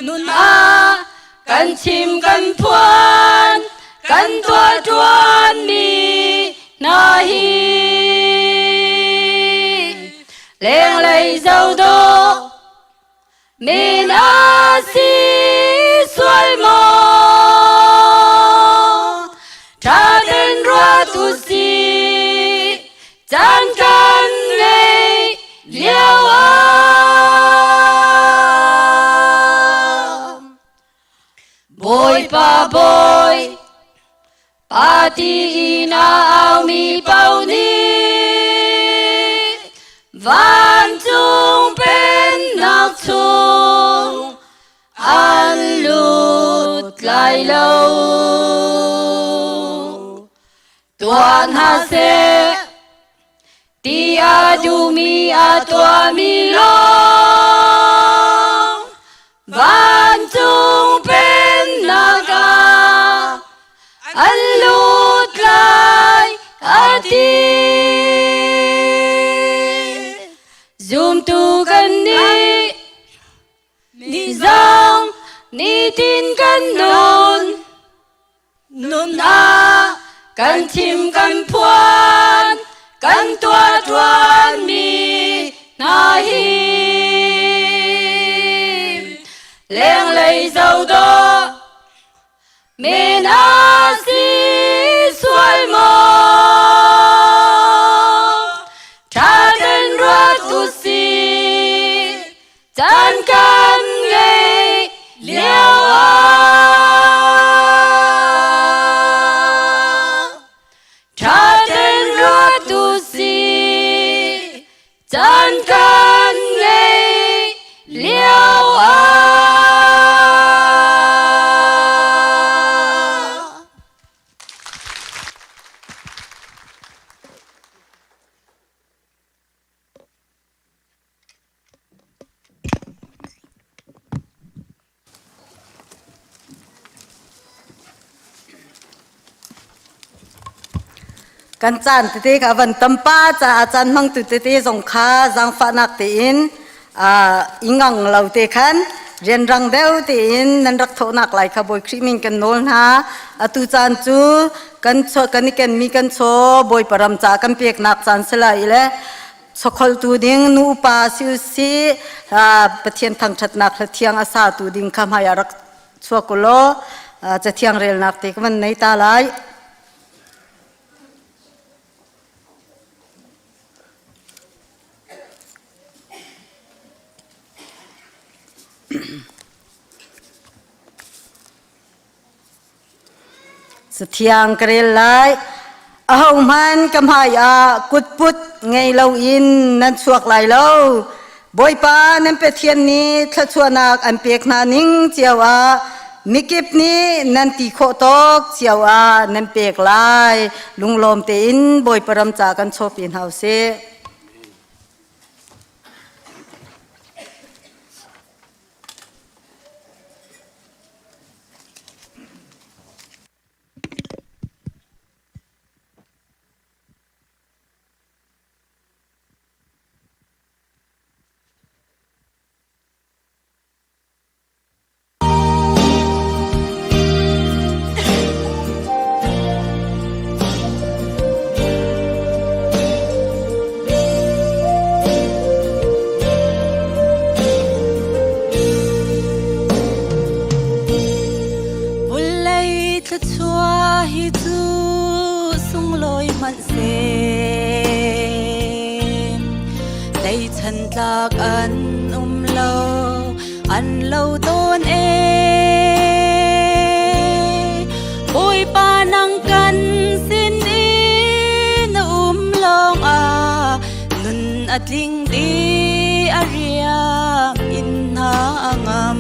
nun ah kan chim kan phuan kan tuah ṭuan mi hna hi lenglei zohdawh min a si sual maw ṭha ten ruat u sih. Caan kan ngei lio ah Bawipa bawi pa ti in a aumi paoh nih vancung pennak chung an lut lai lo. Tuah hna seh ti a duhmi a tuahmi lawng vancung pennak ah an lut lai a ti. Zumtu kan nih ni zong nitin kan nun Nun ah kan thim kan phuan kan tuah ṭuanmi hna hi lenglei zohdawh men a si sual maw ṭha ten ruat u sih Caan kan ngei lio ah ṭha ten ruat u sih. Caan kan ngei lio ah. Kan caan tete kha van tampa caah caan hmangtu tete zong kha zaangfahnak tein i ngang lo te khan rianrang deuh tein nan rak thawhnak lai kha Bawi Khrih min kan nawl hna. Atu caan cu kan kan i kenmi kan chaw Bawipa ram caah kan peknak caan si lai i le Sokholtu ding nu upa si usih Pathian thangṭhatnak hla thiang a satu ding kha hmai ah rak chuak u law cathiang relnak te ka van nei ta lai. Cathiang ka rel lai. Ahohmanh ka hmaiah kutput ngei loin nan chuak lai lo. Bawipa nan Pathian nih thluachuahnak an pek hna ning cio ah mikip nih nan ti khawh tawk cio ah nan pek lai. Lunglawm tein Bawipa ram ca kan chawpi hna usih. Vulei thluachuah hi cu sunglawi hmanhseh Tleichan tlak an um lo an lo tawn e Bawipa nang kan sin i na um lawng ah nun a tling di a riam in hna a ngam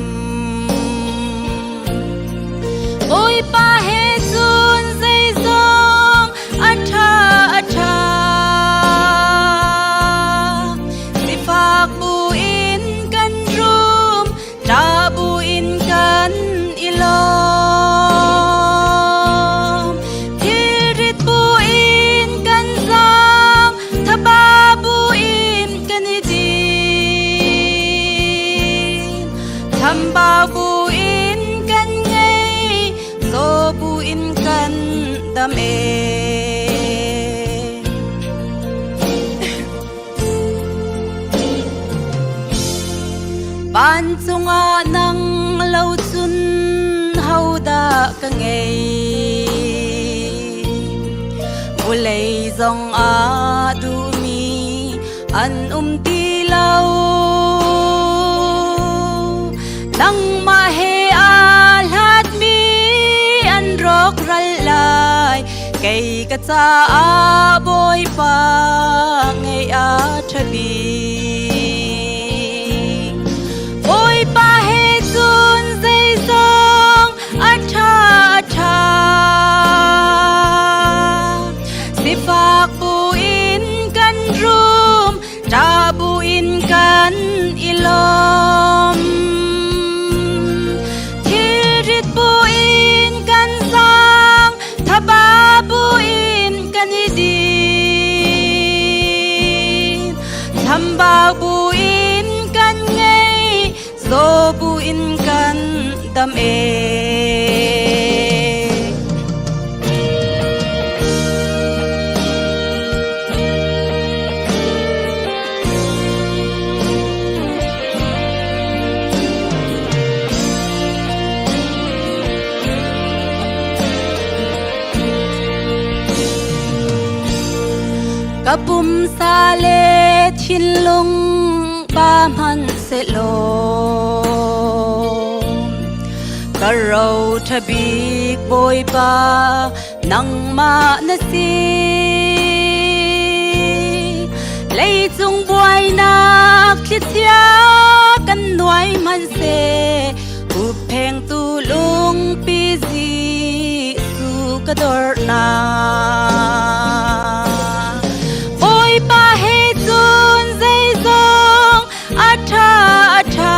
Bawipa he cun zeizong a ṭha a ṭha Sifak buin kan rum ṭa buin kan i lawm Thilrit buin kan zaang thaba buin kan i din Chambau buin kan ngei zaw buin kan dam e Vancung ah nang lo cun hodah ka ngei Vulei zong ah duh. an um ti lo. Nangmah he aa hlatmi an rawkral lai. Kei ka caah Bawipa ngeih a ṭha bik. Bawipa he cun zeizong a ṭha a ṭha. Sifak buin kan rum, ṭah buin kan i lawm. Thilrit buin kan zaang, thaba buin kan i din. Chambau buin kan ngei, zaw buin kan dam e. Ka pumsa le thinlung pa hmanhsehlaw ka ro ṭha bik Bawipa nangmah na si. Leicung buainak thlichia kan nuai hmanhseh Hupphengtu lungpi Jesuh ka dornak. Bawipa he cun zeizong a ṭha a ṭha.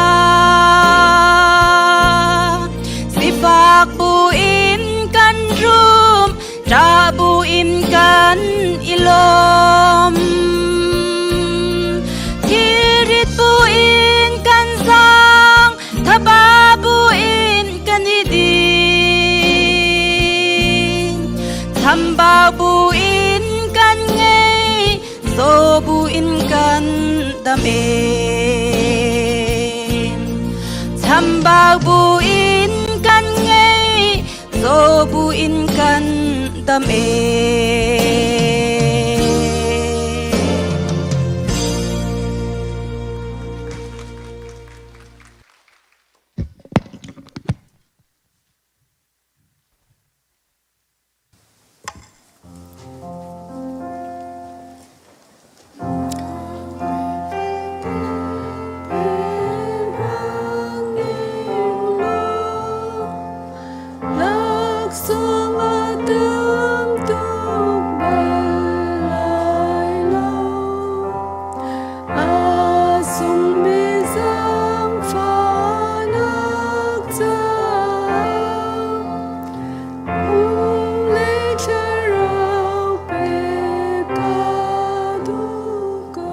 Sifak buin kan rum, ṭah buin kan i lawm. Thilrit buin kan zaang, Thaba buin kan i din. Chambau buin kan ngei, zaw buin kan dam e. Chambau buin kan ngei, zaw buin kan dam e. Laksawng a tam tuk bal lai lo. A sungmi zaangfahnak caah um le thlarau pek ka duh ko.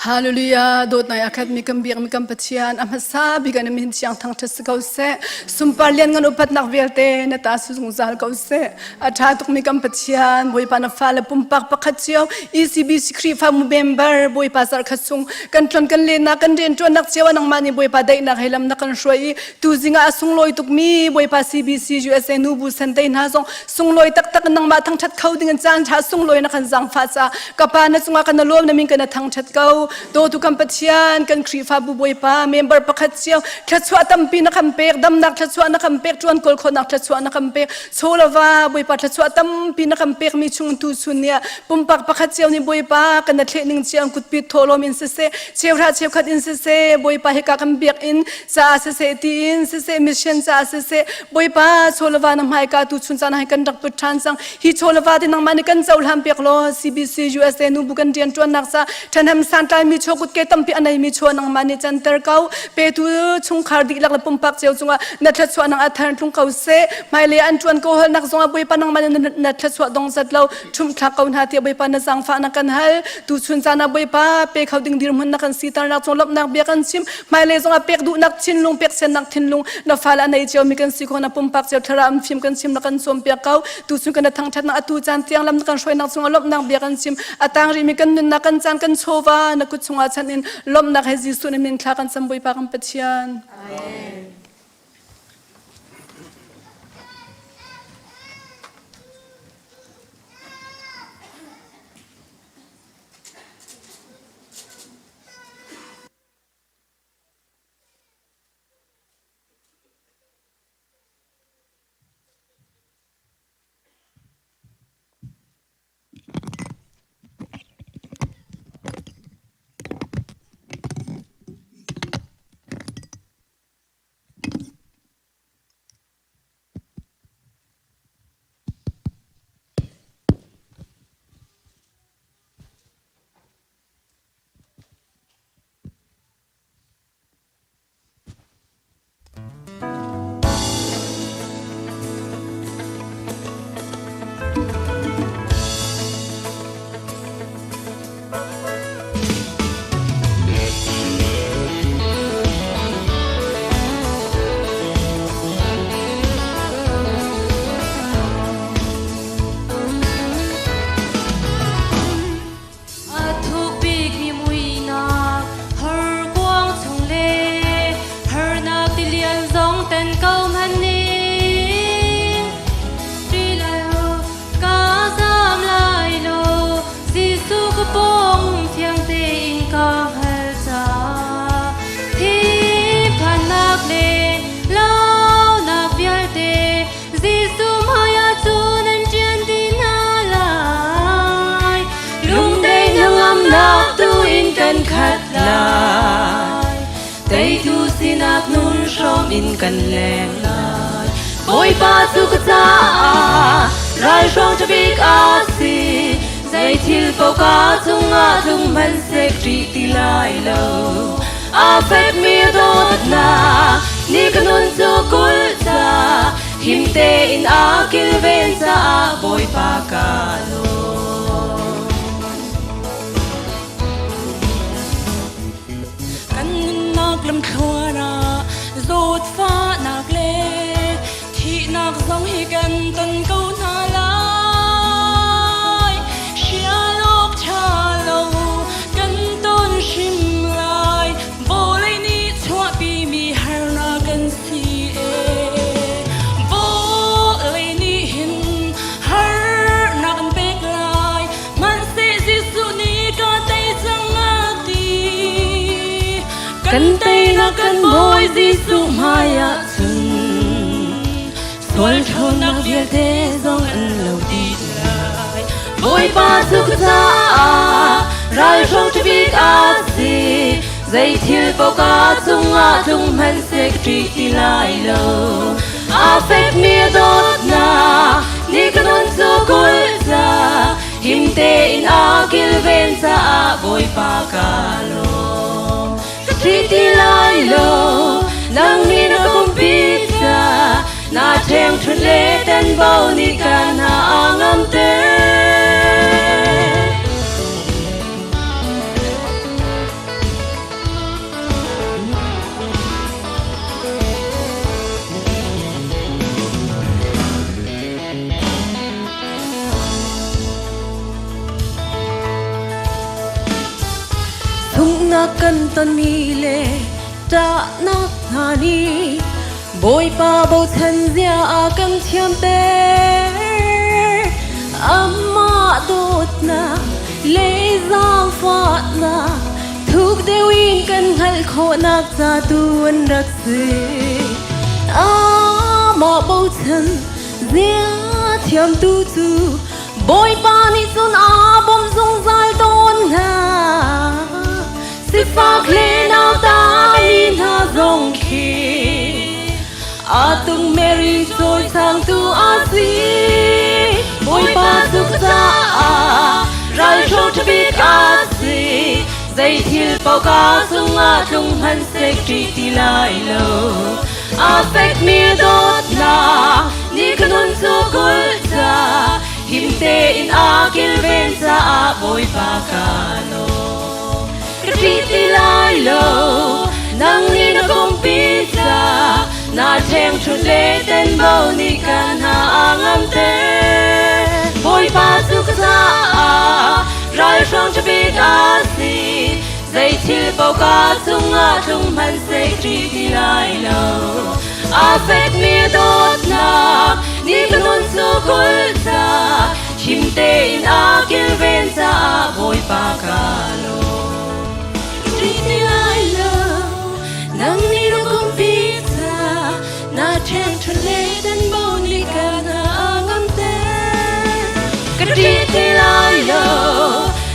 Hallelujah dawtnak a khat mi kan biak mi kan Pathian a hmasa bik an min thiang thangthat si ko seh sunpar lian ngan upatnak vialte na ta su zungzal ko seh A ṭha tukmi kan Pathian, Bawipa na fale pumpak pakhat cio, ECBC Khrihfabu member, Bawipa zarhkhat chung kan tlon kan lennak kan rianṭuannak cio ah nangmah nih Bawipa daihnak he lam na kan hruai i tuzing ah a sunglawi tukmi Bawipa CBC USA nubu sentei hna zong sunglawi taktak in nangmah thangṭhat kho ding in caan ṭha sunglawi na kan zaangfah caah ka Pa na cungah kan lawm na min kan thangṭhat ko. Dawtu kan Pathian, kan Khrihfabu Bawipa member pakhat cio thluachuah tampi na kan pek, damnak thluachuah na kan pek, ṭuan kawl khawhnak thluachuah na kan pek. Chawlava Bawipa thluachuah tampi na kan pekmi chung tu chun nih pumpak pakhat cio nih Bawipa kan na thleh ning cio kutpit thawhlawm in siseh cheuhra cheukhat in siseh Bawipa hika kan biakinn caah siseh tiin siseh mission caah siseh Bawipa chawlava na hmaika tu chun caan hai kan rak put ṭhan cang hi chawlava te nangmah nih kan cohlan piak law CBC USA nubu kan rian ṭuannak ca ṭhahnem santlai mi chaw kutke tampi a nei mi chaw nangmah nih canter ko petu chungkhar dihlak le pumpak cio cungah na thluachuah nang a thar tlung ko seh hmailei an ṭuan ko halnak zongah Bawipa nangmah nih na thluachuah dong zat lo ṭhumh-thlak ko hna tiah Bawipa na zaangfah na kan hal tuchun caan ah Bawipa pe kho ding dirhmun na kan siternak cung lawmhnak bia kan chim hmailei zongah pek duhnak thinlung pek siannak thinlung na fale a nei cio mi kan si ko na pumpak cio thlarau an fim kan chim na kan cawnpiak ko tuchun kan thangṭhatnak atu caan tiang lam na kan hruainak cungah lawmhnak bia kan chim a tang rihmi kan nunnak kan caan kan chawva na kut chungah chan in lawmhnak he Jesuh na min thla kan cam Bawipa kan Pathian Amen. sinak nun hrawm in kan leng lai. Bawipa cu ka caah ralhruang ṭhabik a si. Zei thil paoh ka cungah tlung hmanhseh ṭih ti lai lo. A fekmi dawtnak nih ka nun cu kulh ca him tein a kilven caah Bawipa ka lawm. Kan nunnak lamthluan ah zawtfahnak le thihnak zong hi kan ton ko hna lai. Hrial awk ṭha lo kan ton hrim lai. Vawlei nih chuahpimi harnak kan si ee. Vawlei nih hin harnak an pek lai. Hmanhseh Jesuh nih ka tei cang a ti. Kan teinak kan Bawi Jesuh hmaiah cun sual ṭhawnnak vialte zong an lo dih lai. Bawipa cu ka caah ralhrang ṭhabik a si. Zei thil paoh ka cungah tlung hmanhseh ka ṭih ti lai lo. A fekmi a dawtnak nih ka nun cu kulh ca him tein a kilven caah Bawipa ka lawm. Ka ṭih ti lai lo, nang nih na ka umpi ca na ṭhengṭhunh le tanbo nih ka hna a ngamter. Sunghnak kan tonmi le ṭahnak hna nih Bawipa bochan zia a kan thiamter. Amah dawtnak le zaangfahnak thuk deuh in kan hngalh khawhnak ca tu an rak si. Amah bochan zia thiamtu cu Bawipa nih cun aa bawmh zungzal tawn hna. Sifak le nauta mi hna zong khi a tung Mary cawisangtu a si. Bawipa cu ka caah ralhro ṭhabik a si. Zei thil paoh ka cungah tlung hmanhseh ṭih ti lai lo. A fekmi dawtnak nih ka nun cu kulh ca him tein a kilven caah Bawipa ka lawm. Ka ṭih ti lai lo, nang nih na kumpi ca na ṭhengṭhunh le tenvo nih ka hna a ngamter. Bawipa cu ka caah ralhrang ṭhabik a si. Zei thil paoh ka cungah tlung hmanhseh ṭih ti lai lo. A fekmi dawtnak nih ka nun cu kulh ca him tein a kilven caah Bawipa ka lawm. Ṭih ti lai lo, nang nih na kumpi ca na ṭhengṭhunh le tanbo nih ka hna a ngamter. Ka ṭih ti lai lo,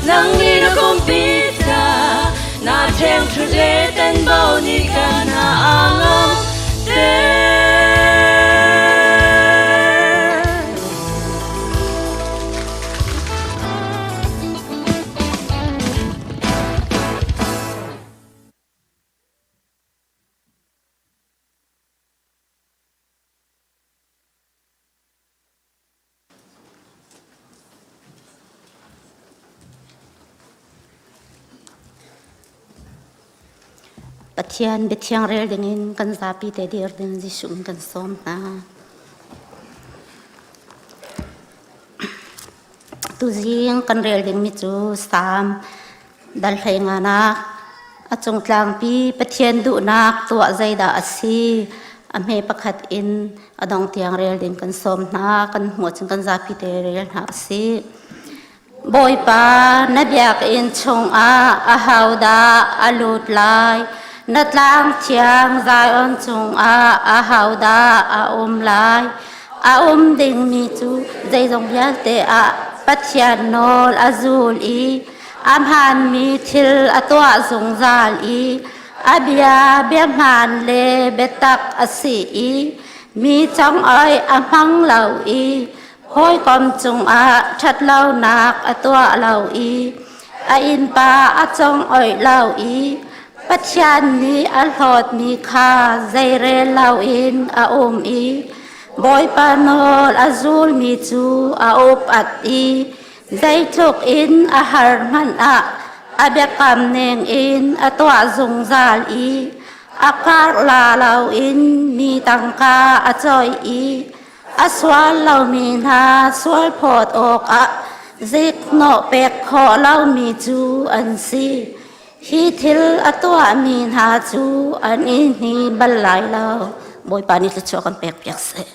nang nih na kumpi ca na ṭhengṭhunh le tanbo nih ka hna a ngamter. Pathian biathiang rel dingin kan zapi te dir ding Jesuh in kan sawm hna. Tuzing kan rel dingmi cu Salm dal hleinganak a cung tlangpi Pathian duhnak tuah zeidah a si a hme pakhat in a dong tiang rel ding kan sawm hna kan hmuh cun kan zapi te rel hna a si. Bawipa na biakinn chungah ahodah a lut lai na tlang thiang Zion cungah ahodah a um lai A um dingmi cu zeizong vialte ah Pathian nawl a zul i a hmaanmi thil a tuah zungzal i A bia biahmaan le biatak a si i mi congoi a hmang lo i hawikom cungah ṭhatlonak a tuah lo i a innpa a congoih lo i Pathian nih a hlawtmi kha zeirel loin a um i Bawipa nawl a zulmi cu a upat i zeitluk in a har hmanh ah a biakam ningin a tuah zungzal i a karh la loin mi tangka a cawih i a sual lomi hna sualphawt awkah ziknawh pek khawh lomi cu an si. Hi thil a tuahmi hna cu an i hni bal lai lo. Bawipa nih thluachuah kan pekpiak seh.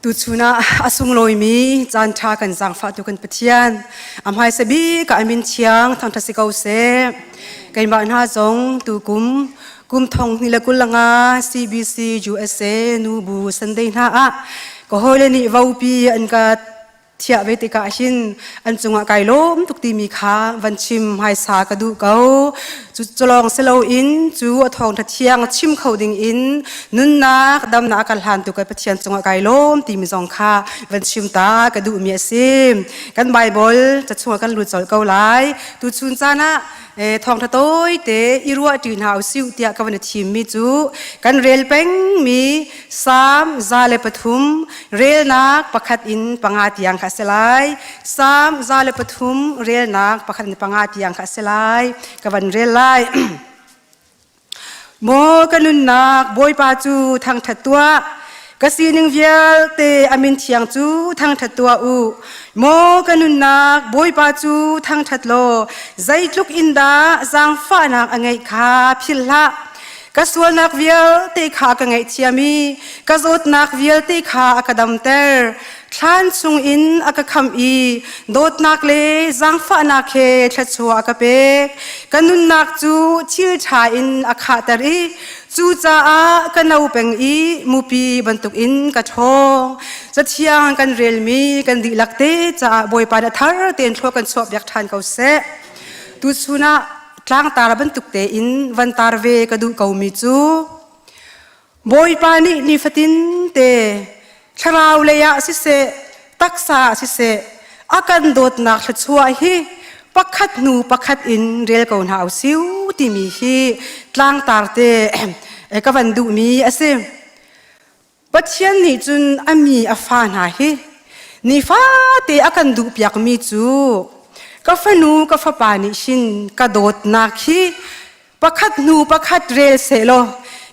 Tuchun ah a sunglawimi caan ṭha kan zaangfahtu kan Pathian a hmaisa bik ah a min thiang thangṭhat si ko seh. Keimah hna zong tukum kum thong hnih le 25 CBC USA nubu Sunday hna ah ka hawile nih vopi an ka thiah ve tikah hin an cungah kai lawm tuk timi kha van chim hmaisa ka duh ko. Cu culawng si loin cu a thawngṭha thiang chim kho ding in nunnak damnak a kan hlantu ka Pathian cungah kai lawm timi zong kha van chim ta ka duhmi a si. Kan Bible ca chungah kan lut colh ko lai. Tuchun caan ah thawngṭha tawite i ruah ṭi hna usih tiah ka van i thimmi cu kan rel pengmi Salm 103 relnak pakhat in panga tiang kha a si lai. Salm 103 relnak pakhat in panga tiang kha a si lai. Ka van rel lai. Maw ka nunnak Bawipa cu thangṭhat tuah. Ka sining vialte a min thiang cu thangṭhat tuah u. Maw ka nunnak Bawipa cu thangṭhat law zeitluk in dah zaangfahnak a ngeih kha philh hlah. Ka sualnak vialte kha ka ngaihthiam i ka zawtnak vialte kha a ka damter. Thlan chungin a ka khamh i dawtnak le zaangfahnak he thluachuah a ka pek. Ka nunnak cu thil ṭha in a khahter i cucaah ka no peng i mupi bantukin ka ṭhawng. Cathiang kan relmi kan dihlak te caah Bawipa nih a thar tein thlua kan chuahpiak ṭhan ko seh. Tuchun ah tlangtar bantuk tein van tar ve ka duh komi cu Bawipa nih nifatin te thlarau lei ah siseh taksa ah siseh a kan dawtnak thluachuah hi pakhat hnu pakhat in rel ko hna usiu timi hi tlangtar te ka van duhmi a si. Pathian nih cun a mi a fa hna hi nifate a kan duhpiakmi cu ka fanu ka fapa nih hin ka dawtnak hi pakhat hnu pakhat rel sehlaw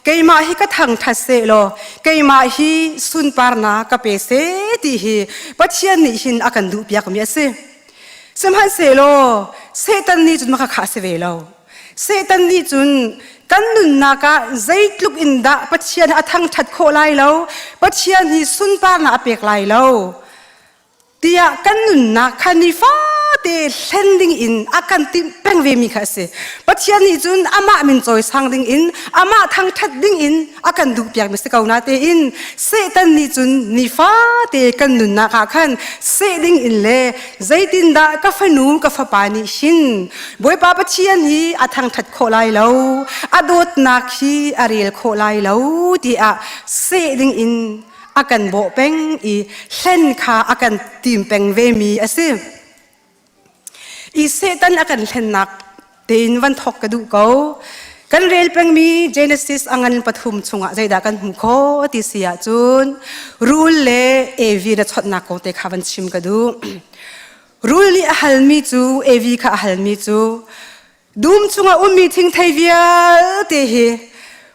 keimah hi ka thangṭhat sehlaw keimah hi sunparnak ka pe seh ti hi Pathian nih hin a kan duhpiakmi a si. Sihmanhsehlaw Satan nih cun maka kha a si ve lo. Satan nih cun kan nunnak ah zeitluk in dah Pathian a thangṭhat khawh lai lo, Pathian hi sunparnak a pek lai lo tiah kan nunnak kha nifate hlen ding in a kan timh peng ve mi kha a si. Pathian nih cun amah min cawisang ding in, amah thangṭhat ding in a kan duhpiak mi si ko na tein Satan nih cun nifate kan nunnak ah khan seh ding in le zeitindah ka fanu ka fapa nih hin Bawipa Pathian hi a thangṭhat khawh lai lo a dawtnak hi a rel khawh lai lo tiah seh ding in a kan bawh peng i hlen kha a kan tim peng ve mi a si. I Satan a kan hlennak tein van thawk ka duh ko. Kan rel pengmi Genesis a ngan pathum chungah zeidah kan hmuh khawh ti si ahcun rul le Evi na chawnhnak kong te kha van chim ka duh. Rul nih a halmi cu Evi kha a halmi cu dum chungah ummi thingthei vialte hi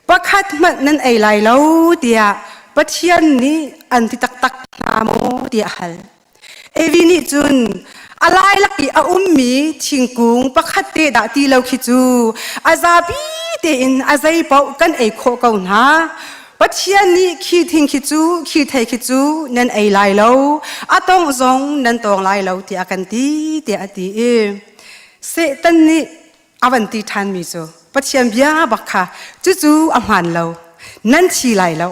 pakhat hmanh nan ei lai lo tiah Pathian nih an ti taktak hna maw tiah a hal. Evi nih cun a lailak i a ummi thingkung pakhat te dah ti lo khi cu a zapi tein a zei paoh kan ei khawh ko hna. Pathian nih khi thing khi cu khi thei khi cu nan ei lai lo, a tongh zong nan tawng lai lo tiah a kan ti tiah a ti i Satan nih a van ti ṭhanmi cu Pathian bia bak kha cucu a hmaan lo, nan thi lai lo.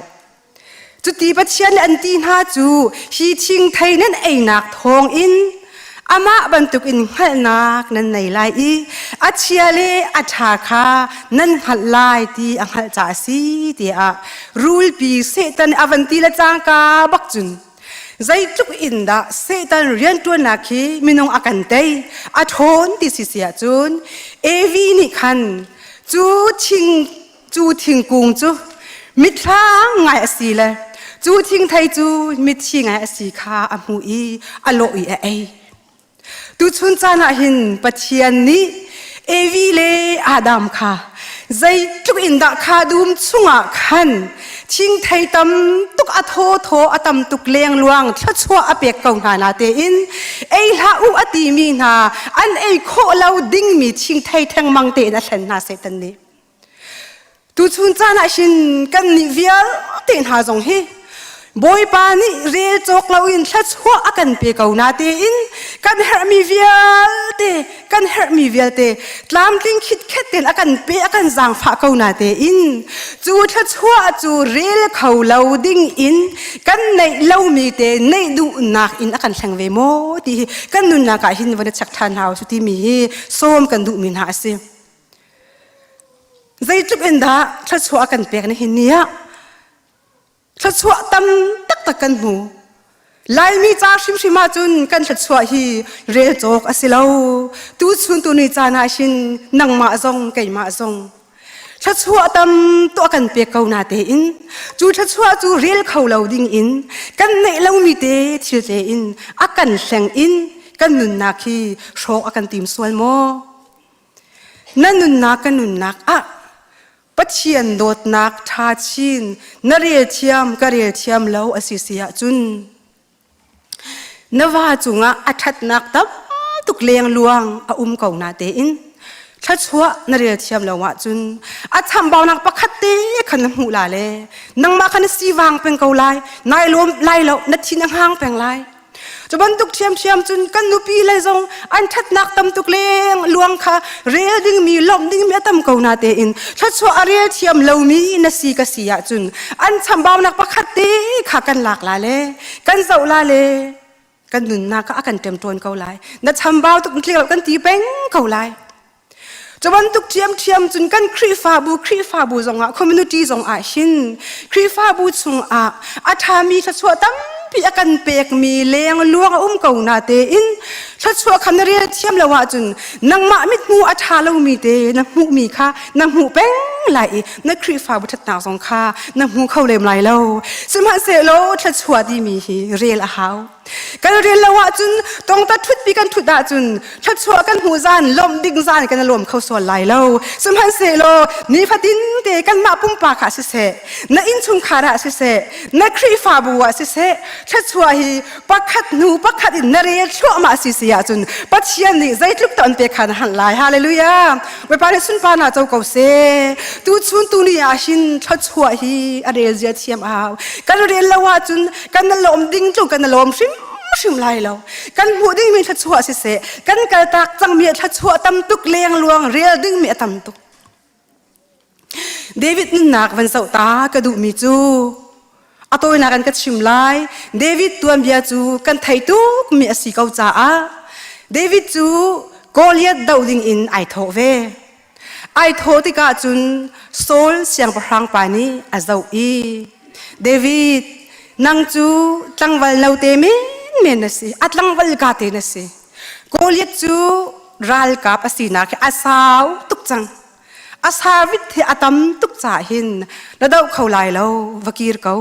Cuti Pathian nih an ti hna cu hi thingthei nan einak thawngin amah bantukin hngalhnak nan nei lai i a chia le a ṭha kha nan hngalh lai ti a hngalh caah a si tiah rulpi Satan a van ti le cangka bak cun zeitluk in dah Satan rianṭuannak hi minung a kan tei a ṭhawn ti si si ahcun Evi nih khan cu thing cu thingkung cu mitthlang ngai a si le cu thingthei cu mitthi ngai a si kha a hmuh i a lawh i a ei. Tuchun caan ah hin Pathian nih Evi le Adam kha zeitluk in dah kha dum chungah khan thingthei tam tuk a thawthaw a tam tuk lengluang thluachuah a pek ko hna na tein ei hlah u a timi hna an ei khawh lo dingmi thingthei thengmang tein a thlen hna Satan nih. Tuchun caan ah hin kannih vialte hna zong hi Bawipa nih rel cawk loin thluachuah a kan pe ko na tein kan herhmi vialte kan herhmi vialte tlamtling khitkhet tein a kan pe a kan zaangfah ko na tein cu thluachuah cu rel kho lo ding in kan neih lomi te neih duhnak in a kan hleng ve maw ti hi kan nunnak ah hin van i check ṭhan hau su timi hi sawm kan duhmi hna a si. Zeitluk in dah thluachuah a kan pek ni hin ni ah Thluachuah tam taktak kan hmu. Laimi ca hrimhrim ahcun kan thluachuah hi rel cawk a si lo. Tuchun tu ni caan ah hin nangmah zong keimah zong thluachuah tam tuah kan pek ko na tein cu thluachuah cu rel kho lo ding in kan neih lomi te thil te in a kan hleng in kan nunnak hi hrawk a kan tim sual maw? Na nunnak ka nunnak ah Pathian dawtnak ṭha chin na rel thiam ka rel thiam lo a si si ahcun na va cungah a ṭhatnak tam tuk lengluang a um ko na tein thluachuah na rel thiam lo ahcun a chambaunak pakhat te khan na hmuh la le nangmah kha na sivang peng ko lai nai lawm lai lo na thin a hang peng lai Cu bantuk ṭhiamṭhiam cun kan nupi le zong an ṭhatnak tam tuk leng luang kha rel dingmi lawmh dingmi a tam ko na tein thluachuah a rel thiam lomi na si ka si ahcun an chambaunak pakhat te kha kan lak la le kan zoh la le kan nunnak kha a kan ṭemṭawn ko lai na chambau tuk tling kan ti peng ko lai Cu bantuk ṭhiamṭhiam cun kan Khrihfabu Khrihfabu zongah community zongah hin Khrihfabu chungah a ṭhami thluachuah tampi a kan pekmi leng luang a um ko na tein thluachuah kha na rel thiam lo ahcun nangmah mithmuh a ṭha lomi te na hmuhmi kha na hmuh peng lai i na Khrihfabu ṭhatnak zong kha na hmu kho lem lai lo. Sihmanhsehlaw thluachuah timi hi rel a hau. Kan rel lo ahcun tongta ṭhutpi kan ṭhut ahcun thluachuah kan hmuh zan lawmh ding zan kan i lawm kho sual lai lo. Sihmanhsehlaw nifatin te kanmah pumpak ah siseh, na innchungkhar ah siseh, na Khrihfabu ah siseh, thluachuah hi pakhat hnu pakhat in na rel thluahmah si si ahcun Pathian nih zeitluk ta an pek kha na hanh lai. Hallelujah. Bawipa nih sunparnak co ko seh. Tuchun tu ni ah hin thluachuah hi a rel zia thiam a hau. Kan rel lo ahcun kan lawm ding tluk kan lawm hrim hrim lai lo kan hmuh dingmi thluachuah siseh kan kaltak cangmi thluachuah tam tuk leng luang rel dingmi a tam tuk David nunnak van zoh ta ka duhmi cu a tawinak an ka chim lai David tuanbia cu kan thei tuk mi a si ko caah David cu Goliath doh ding in ai thawh ve Ai thawh tikah cun Saul siangpahrang pa nih a zoh i David, nang cu tlangval note menmen na si, a tlangval ka te na si. Goliath cu ralkap a sinak hi a sau tuk cang. A servit hi a tam tuk caah hin na doh kho lai lo, va kir ko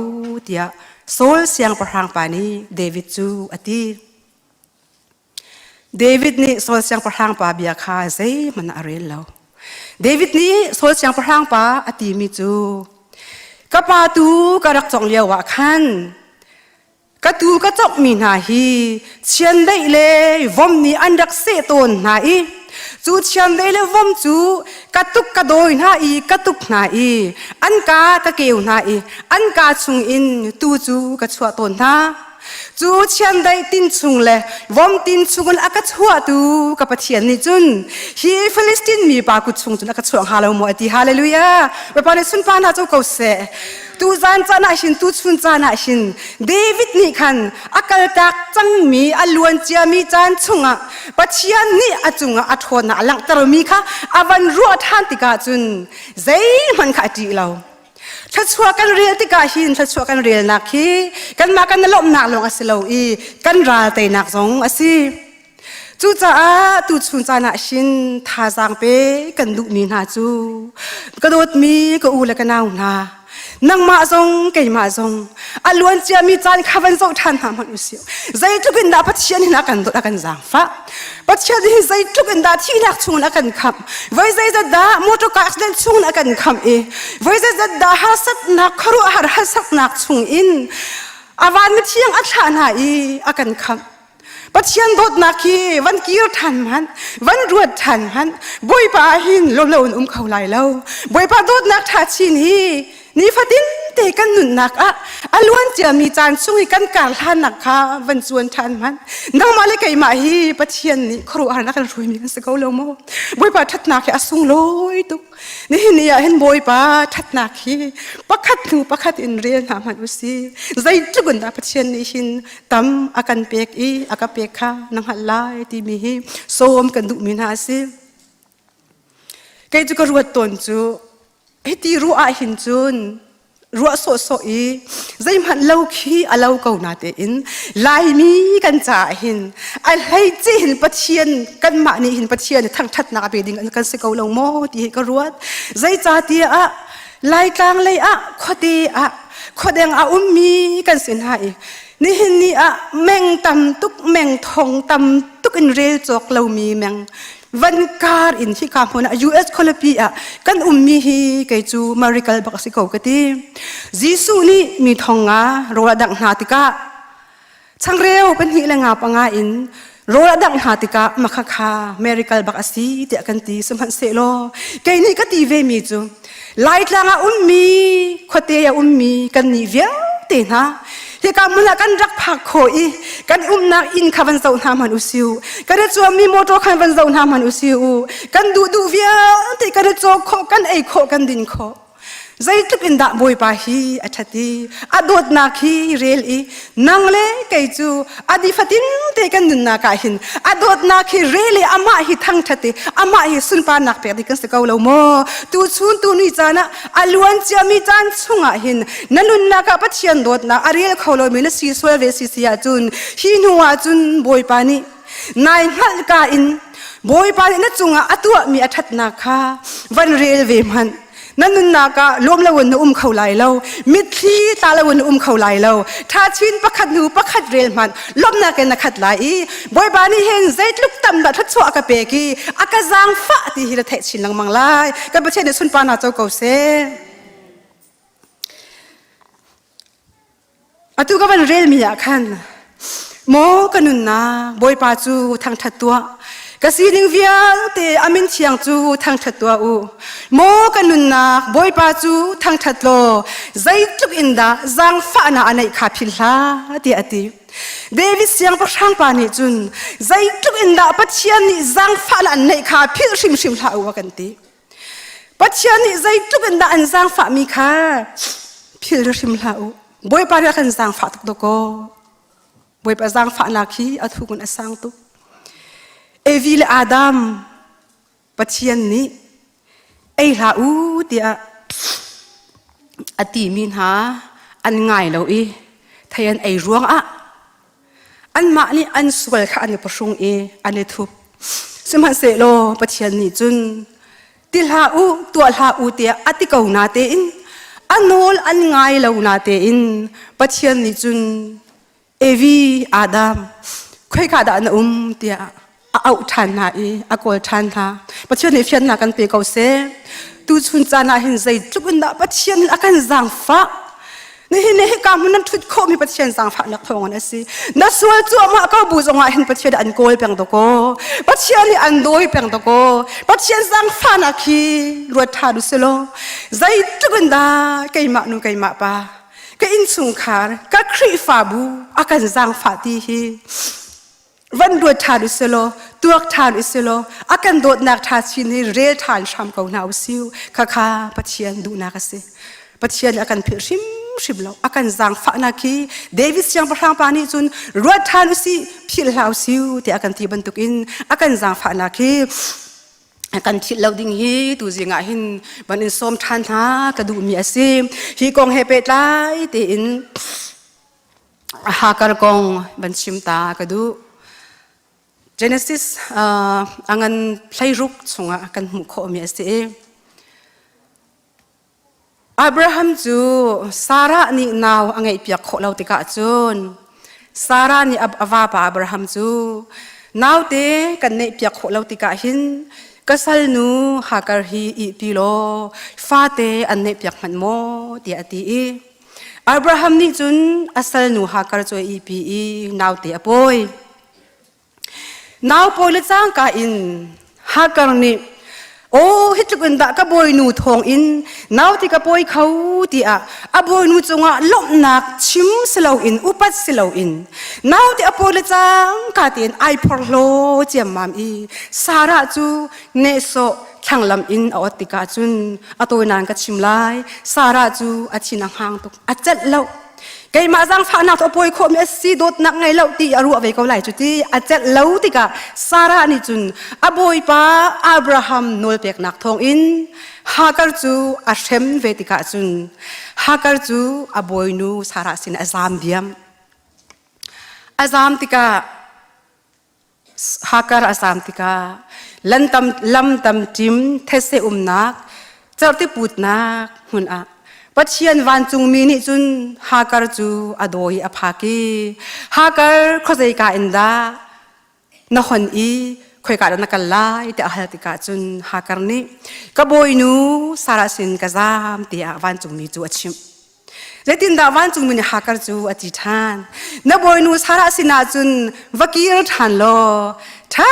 tiah Saul siangpahrang pa nih David cu a ti. David nih Saul siangpahrang pa bia kha zeihmanh a rel lo. David nih Saul siangpahrang pa a timi cu ka pa tu ka rak cawng lio ah khan ka tu ka cawkmi hna hi chiandeih le vom nih an rak seh tawn hna i cu chiandeih le vom cu ka tuk ka dawi hna i ka tuk hna i an ka ka keu hna i an ka chungin tu cu ka chuah tawn hna. Cu chiandeih tin chung le vom tin chungin a ka chuahtu ka Pathian nih cun hi Filistin mi pa kut chung cun a ka chuah hnga lo maw a ti. Hallelujah. Bawipa nih sunpa hna cu ko seh. Tu zan caan ah hin tu chun caan ah hin David nih khan a kaltak cangmi a luan ciami caan chungah Pathian nih a cungah a ṭhawnnak a langhtermi kha a van ruah ṭhan tikah cun zeihmanh kha a ṭih lo. Thluachuah kan rel tikah hin thluachuah kan relnak hi kanmah kan lawmhnak lawng a si lo i kan ral teinak zong a si. Cucaah tuchun caan ah hin thazaang pe kan duhmi hna cu ka dawtmi ka u le ka nau hna nangmah zong keimah zong a luan ciami caan kha van zoh ṭhan hna hmanh usih zeitluk in dah Pathian hin a kan dawt a kan zaangfah Pathian hi zeitluk in dah thihnak chungin a kan khamh voi zeizat dah motor car accident chungin a kan khamh i voi zeizat dah harsatnak khuaruahhar harsatnak chungin a van mithiang a thlah hna i a kan khamh Pathian dawtnak hi van kir ṭhan hmanh van ruat ṭhan hmanh Bawipa ah hin lawm lo in um kho lai lo Bawipa dawtnak ṭha chin hi nifatin vialte kan nunnak ah a luan ciami caan chung i kan kar hlannak kha van cuan ṭhan hmanh. Nangmah le keimah hi Pathian nih khuaruahharnak kan hruaimi kan si ko lo maw? Bawipa ṭhatnak hi a sunglawi tuk. Nihin ni ah hin Bawipa ṭhatnak hi pakhat hnu pakhat in rel hna hmanh u si. Zeitluk in dah Pathian nih hin tam a kan pek i a ka pek kha na hngalh lai timi hi sawm kan duhmi hna a si. Kei cu ka ruat tawn cu hiti ruah ah hin cun ruah sawhsawh i zeihmanh lo khi a lo ko na tein Laimi kan caah hin a hleice hin Pathian kanmah nih hin Pathian thangṭhatnak a pe ding kan si ko lo maw ti hi ka ruat. Zeicahtiah Laitlang lei ah khuate ah khuadeng a ummi kan si hna i nihin ni ah meng tam tuk meng thong tam tuk in rel cawk lomi meng van kar in hika hmun ah US khualipi ah kan ummi hi kei cu miracle bak a si ko ka ti. Jesuh nih mi thong nga rawl a dangh hna tikah changreu pahnih le nga panga in rawl a dangh hna tikah makhakha miracle bak a si tiah kan ti sihmanhsehlaw kei nih ka ti ve mi cu Laitlang ah ummi khuate ah ummi kan nih vialte hna hika hmun ah kan rak phak khawh i kan umnak inn kha van zoh hna hmanh u si u kan i cuammi motor khan van zoh hna hmanh u si u kan duh duh vialte kan i cawk khawh kan ei khawh kan din khawh zeitluk in dah Bawipa hi a ṭhat i a dawtnak hi rel i nang le kei cu a nifatin te kan nunnak ah hin a dawtnak hi rel i amah hi thangṭhat i amah hi sunparnak pek ding kan si ko lo maw tu chun tu ni caan ah a luan ciami caan chungah hin na nunnak ah Pathian dawtnak a rel kho lomi na si sual ve si si ahcun hi hnu ah cun Bawipa nih nai hngalh ka in Bawipa nih na cungah a tuahmi a ṭhatnak kha van rel ve hmanh na nunnak ah lawm loin na um kho lai lo mitthli tla loin na um kho lai lo ṭha chin pakhat hnu pakhat rel hmanh lawmhnak in na khat lai i Bawipa nih hin zeitluk tam dah thluachuah a ka pek i a ka zaangfah ti hi na theih chin lengmang lai kan Pathian nih sunparnak co ko seh Atu ka van relmi ah khan maw ka nunnak Bawipa cu thangṭhat tuah ka sining vialte a min thiang cu thangṭhat tuah u maw ka nunnak Bawipa cu thangṭhat law zeitluk in dah zaangfahnak a neih kha philh hlah tiah a ti David siangpahrang pa nih cun zeitluk in dah Pathian nih zaangfahnak an neih kha philh hrimhrim hlah u a kan ti Pathian nih zeitluk in dah an zaangfahmi kha philh hrim hlah u. Bawipa nih a kan zaangfah tuk dawkaw. Bawipa zaangfahnak hi a thuk in a sang tuk. Evi le Adam Pathian nih ei hlah u tiah a timi hna an ngai lo i thei an ei ruangah Anmah nih an sual kha an i pahrung i an i thup. Sihmanhsehlaw Pathian nih cun ti hlah u, tuah hlah u tiah a ti ko natein a nawl an ngai lo natein Pathian nih cun Evi, Adam, khoika dah na um tiah a auh ṭhan hna i a kawl ṭhan hna. Pathian nih fiannak kan pe ko seh. Tuchun caan ah hin zeitluk in dah Pathian a kan zaangfah. Nihin ni hika hmun nan ṭhut khawhmi Pathian zaangfahnak thawngin a si. Na sual cuahmah ko bu zongah hin Pathian an kawl peng dakaw. Pathian nih an dawi peng dakaw. Pathian zaangfahnak hi ruat ṭhan u silaw zeitluk in dah keimah nu keimah pa ka innchungkhar ka Khrihfabu a kan zaangfah ti hi van ruat ṭhan u silaw tuak ṭhan u silaw a kan dawtnak ṭha chin hi rel ṭhan hram ko hna u siu khakha Pathian duhnak a si Pathian a kan philh hrimhrim lo a kan zaangfahnak hi David siangpahrang pa nih cun ruat ṭhan u si philh hlah u siu tiah a kan ti bantukin a kan zaangfahnak hi kan philh lo ding hi tu zing ah hin van in sawm ṭhan hna ka duhmi a si hi kong he pehtlai tein Hakar kong van chim ta ka duh. Genesis uh, a ngan hleiruk chungah kan hmuh khawhmi a si i Abraham cu Sarah nih nau a ngeihpiak khawh lo tikah cun Sarah nih a vapa Abraham cu naute kan neihpiak khawh lo tikah hin ka salnu Hagar hi ihpi law fate an neihpiak hmanh maw tiah a ti i Abraham nih cun a salnu Hagar cu a ihpi i naute a pawi. Nau pawi le cangka in Hagar nih. Aw hi tluk in dah ka bawinu thawng in naute ka pawi kho tiah a bawinu cungah lawmhnak chim si loin upat si loin naute a pawi le cangka tein ai phorhlaw ciammam i Sarah cu nehsawh thlanglam in a ot tikah cun a tawinan ka chim lai Sarah cu a thin a hang tuk a celh lo keimah zaangfahnak a pawi khawhmi a si dawtnak ngei lo ti a ruah ve ko lai cu ti a celh lo tikah Sarah nih cun a bawipa Abraham nawlpeknak thawngin Hagar cu a hrem ve tikah cun Hagar cu a bawinu Sarah sin a zaam diam a zaam tikah Hakar a zaam tikah lam lam tam thetse umnak cerhti putnak hmun ah Pathian vancungmi nih cun Hakar cu a dawi a phak i Hakar khuazeika in dah na hon i khoika dah na kal lai tiah a hal tikah cun Hakar nih ka bawinu Sarah sin ka zaam tiah vancungmi cu a chimh. Zeitindah vancungmi nih Hagar cu a ti ṭhan? Na bawinu Sarah sinah cun va kir ṭhan law ṭha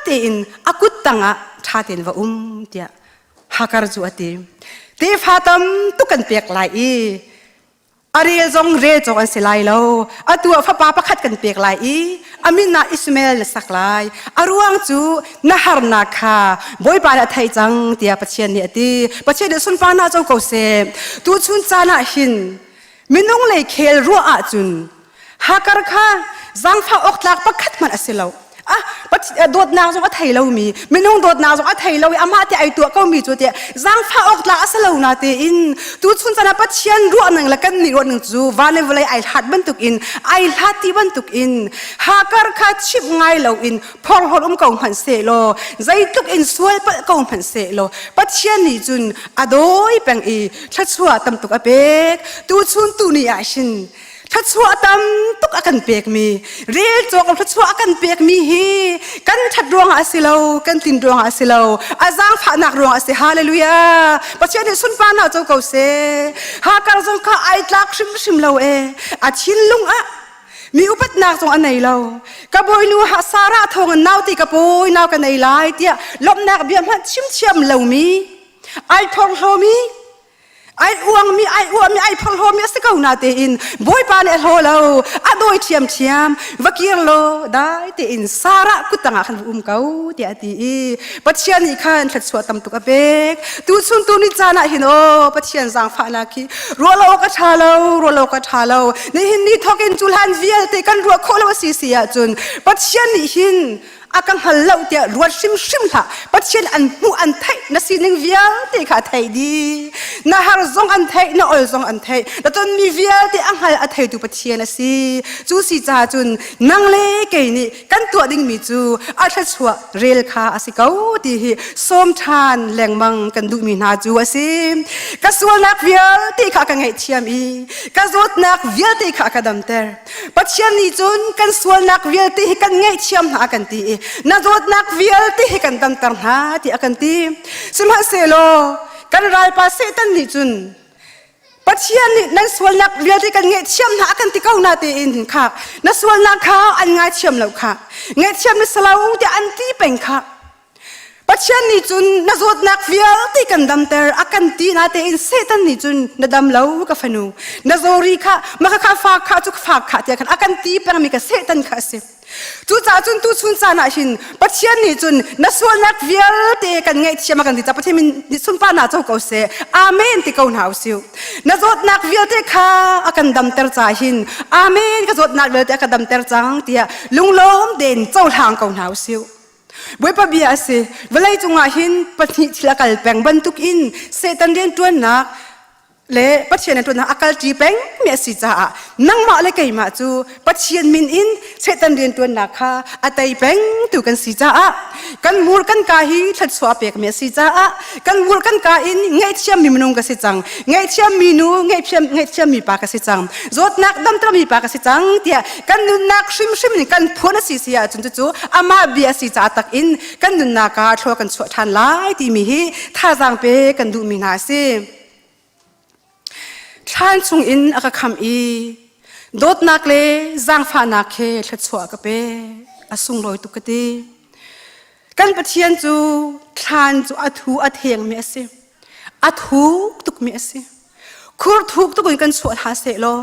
tein a kut tangah ṭha tein va um tiah Hagar cu a ti. Tefa tam tuk kan pek lai i a rel zong rel cawk an si lai lo. Atu ah fapa pakhat kan pek lai i a min ah Ishmael na sak lai. A ruang cu na harnak kha Bawipa nih a theih cang tiah Pathian nih a ti. Pathian nih sunparnak co ko seh. Tuchun caan ah hin minung lei khel ruah ahcun Hakar kha zaangfah awk tlak pakhat hmanh a si lo. Ah, dawtnak zong a thei lomi, minung dawtnak zong a thei lo i amah te ai tuah komi cu tiah zaangfah awk tlak a si lo na tein tuchun caan ah Pathian ruahning le kan nih ruahning cu van le vawlei ai hlat bantukin ai hlat ti bantukin Hakar kha chimh ngai loin phorhlawt um ko hmanh sehlaw zeitluk in sual palh ko hmanh sehlaw Pathian nih cun a dawi peng i thluachuah tam tuk a pek tuchun tu ni ah hin thluachuah tam tuk a kan pekmi rel cawk thluachuah a kan pekmi hi kan ṭhat ruangah a si lo kan tlin ruangah a si lo a zaangfahnak ruangah a si hallelujah Pathian nih sunparnak co ko seh Hakar zong kha ai tlak hrimhrim lo e a thinlung ah mi upatnak zong a nei lo ka bawinu ha Sarah thawng in naute ka pawi nau ka nei lai tiah lawmhnak bia hmanh chim thiam lomi ai phorhlawmi ai uangmi ai uahmi ai phorhlawmi a si ko na tein bawipa nih a hlaw lo a dawi ṭhiamṭhiam va kir law dai tein Sarah kuttang ah khan va um ko tiah a ti i Pathian nih khan thluachuah tam tuk a pek tuchun tu ni caan ah hin aw Pathian zaangfahnak hi ruah lo awk a ṭha lo ruah lo awk a ṭha lo nihin ni thawk in cuhlan vialte kan ruah khawh lo a si si ahcun Pathian nih hin a ka hngal lo tiah ruat hrimhrim hlah Pathian an hmuh an theih na sining vialte kha a theih dih na har zong an theih na ol zong an theih na tonmi vialte a hngal a theitu Pathian a si cu si caah cun nang le kei nih kan tuah dingmi cu a thluachuah rel kha a si ko ti hi sawm ṭhan lengmang kan duhmi hna cu a si. Ka sualnak vialte kha ka ngaihthiam i ka zawtnak vialte kha ka damter. Pathian nih cun kan sualnak vialte hi kan ngaihthiam hna a kan ti i na zawtnak vialte hi kan damter hna ti a kan ti. Sihmanhsehlaw kan ralpa Satan nih cun Pathian nih nan sualnak vialte kan ngaihthiam hna a kan ti ko na tein kha na sualnak kha an ngaithiam lo kha ngaihthiam na si lo tiah an ti peng kha Pathian nih cun na zawtnak vialte kan damter a kan ti na tein Satan nih cun na dam lo ka fanu na zawri kha maka kha fa kha cu fa kha tiah khan a kan ti pengmi ka Satan kha a si Cucaah cun tuchun caan ah hin Pathian nih cun na sualnak vialte kan ngaihthiam a kan ti caah Pathian min nih sunparnak co ko seh. Amen ti ko hna usih. Na zawtnak vialte kha a kan damter caah hin Amen ka zawtnak vialte a ka damter cang tiah lunglawm tein cohlang ko hna usih. Bawipa bia a si. Vawlei cungah hin pahnih thil a kal peng bantuk in Satan rianṭuannak le Pathian rianṭuannak a kalṭi pengmi a si caah nangmah le keimah cu Pathian min in Satan rianṭuannak kha a tei pengtu kan si caah kan mur kan ka hi thluachuah pekmi a si caah kan mur kan ka in ngaihthiammi minung ka si cang ngaihthiammi nu ngaihthiam ngaihthiammi pa ka si cang zawtnak damtermi pa ka si cang tiah kan nunnak hrimhrim in kan phuan a si si ahcun cucu amah bia a si caah tak in kan nunnak ah thlua kan chuah ṭhan lai timi hi thazaang pe kan duhmi hna a si. Thlan chungin a ka khamh i dawtnak le zaangfahnak he thluachuah ka pe. A sunglawi tuk ka ti. Kan Pathian cu thlan cu a thu a thengmi a si. A thuk tukmi a si. Khur thuk tuk in kan chuah hlah seh law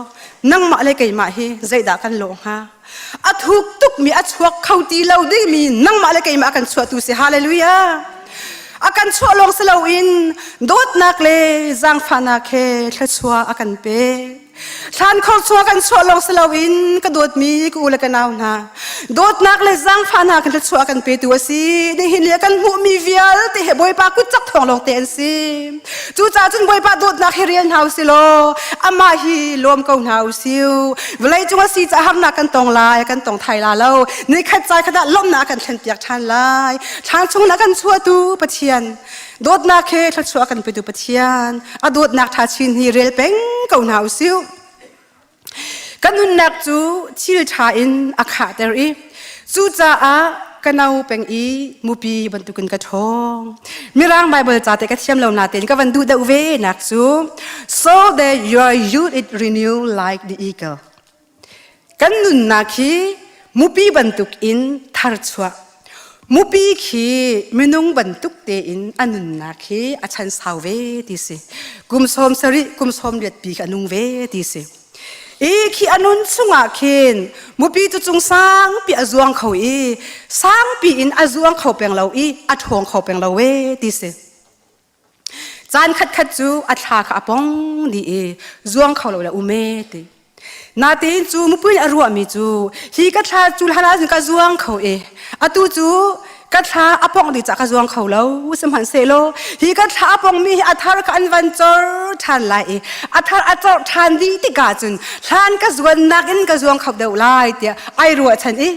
nangmah le keimah hi zeidah kan lawh hnga? A thuk tukmi a chuak kho ti lo dingmi nangmah le keimah kan chuahtu si. Hallelujah! A kan chuah lawng si loin dawtnak le zaangfahnak he thluachuah a kan pek. Thlan khor chuah kan chuah lawng si loin ka dawtmi ka u le ka nau hna dawtnak le zaangfahnak kan thluachuah kan petu a si. Nihin ni kan hmuhmi vialte he Bawipa kut cak thawng lawng te an si. Cucaah cun Bawipa dawtnak hi rel hna u si law amah hi lawm ko hna u si. Vawlei cung a si caah harnak kan tong lai, kan tong thai la lo. Nikhat cai khat ah lawmhnak kan thlen piak ṭhan lai. Thlang chung na kan chuahtu Pathian dawtnak he thluachuah kan petu Pathian a dawtnak ṭha chin hi rel peng ko hna u sih. Ka nunnak cu thil ṭha in a khahter i cucaah ka no peng i mupi bantukin ka ṭhawng. Mirang Bible ca te ka thiam lo natein ka van duh deuh ve nak cu so that your youth it renew like the eagle. Kan nunnak hi mupi bantuk in tharchuah. Mupi khi minung bantuk tein a nunnak hi a chan sau ve ti si. Kum 70, kum 80 pi a nung ve ti si. I khi a nun chungah khin mupi cu cung sangpi a zuang kho i sangpi in a zuang kho peng lo i a ṭhawng kho peng lo we ti si. Caan khatkhat cu a thla kha a pong dih i zuang kho lo le um e ti. Natein cu mupui a ruahmi cu hi ka thla cu hlan ahcun ka zuang kho e. Atu cu ka thla a pong dih cah ka zuang kho lo sihmanhsehlaw hi ka thla a pongmi hi a thar kha an van cor ṭhan lai i a thar a cor ṭhan dih tikah cun hlan ka zuannak in ka zuang kho deuh lai tiah ai ruahchan i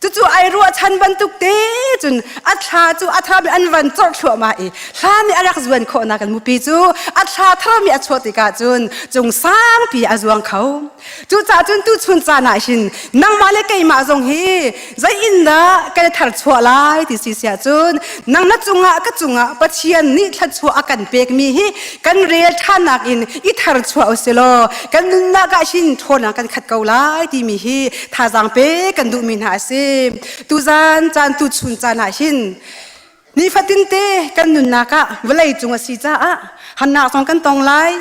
Cucu ai ruahchan bantuk te cun a thla cu a tharmi an van corh thluahmah i hla nih a rak zuan khawhnak in mupi cu a thla tharmi a chuah tikah cun cung sangpi a zuang kho. Cucaah cun tuchun caan ah hin nangmah le keimah zong hi zei in dah kan i tharchuah lai ti si siah cun nang na cungah ka cungah Pathian nih thluachuah a kan pekmi hi kan rel ṭhannak in i tharchuah u si law kan nunnak ah hin ṭhawnnak kan khat ko lai timi hi thazaang pe kan duhmi hna a si. Tuzan caan tuchun caan ah hin nifatin te kan nunnak ah vawlei cung a si caah hannak zong kan tong lai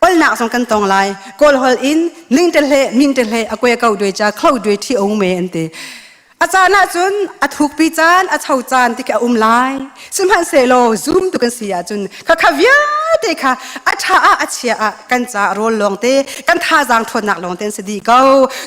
olnak zong kan tong lai kawl hol in ning te hle min te hle a kwe ko due cha kho due thi ong me an ti A caan ahcun a thukpi caan, a cho caan ti khi a um lai. Sihmanhsehlaw zum tu kan si ahcun khakha vialte kha a ṭha ah a chia ah kan ca rawl lawngte, kan thazaang ṭhawnnak lawngte an si dih ko.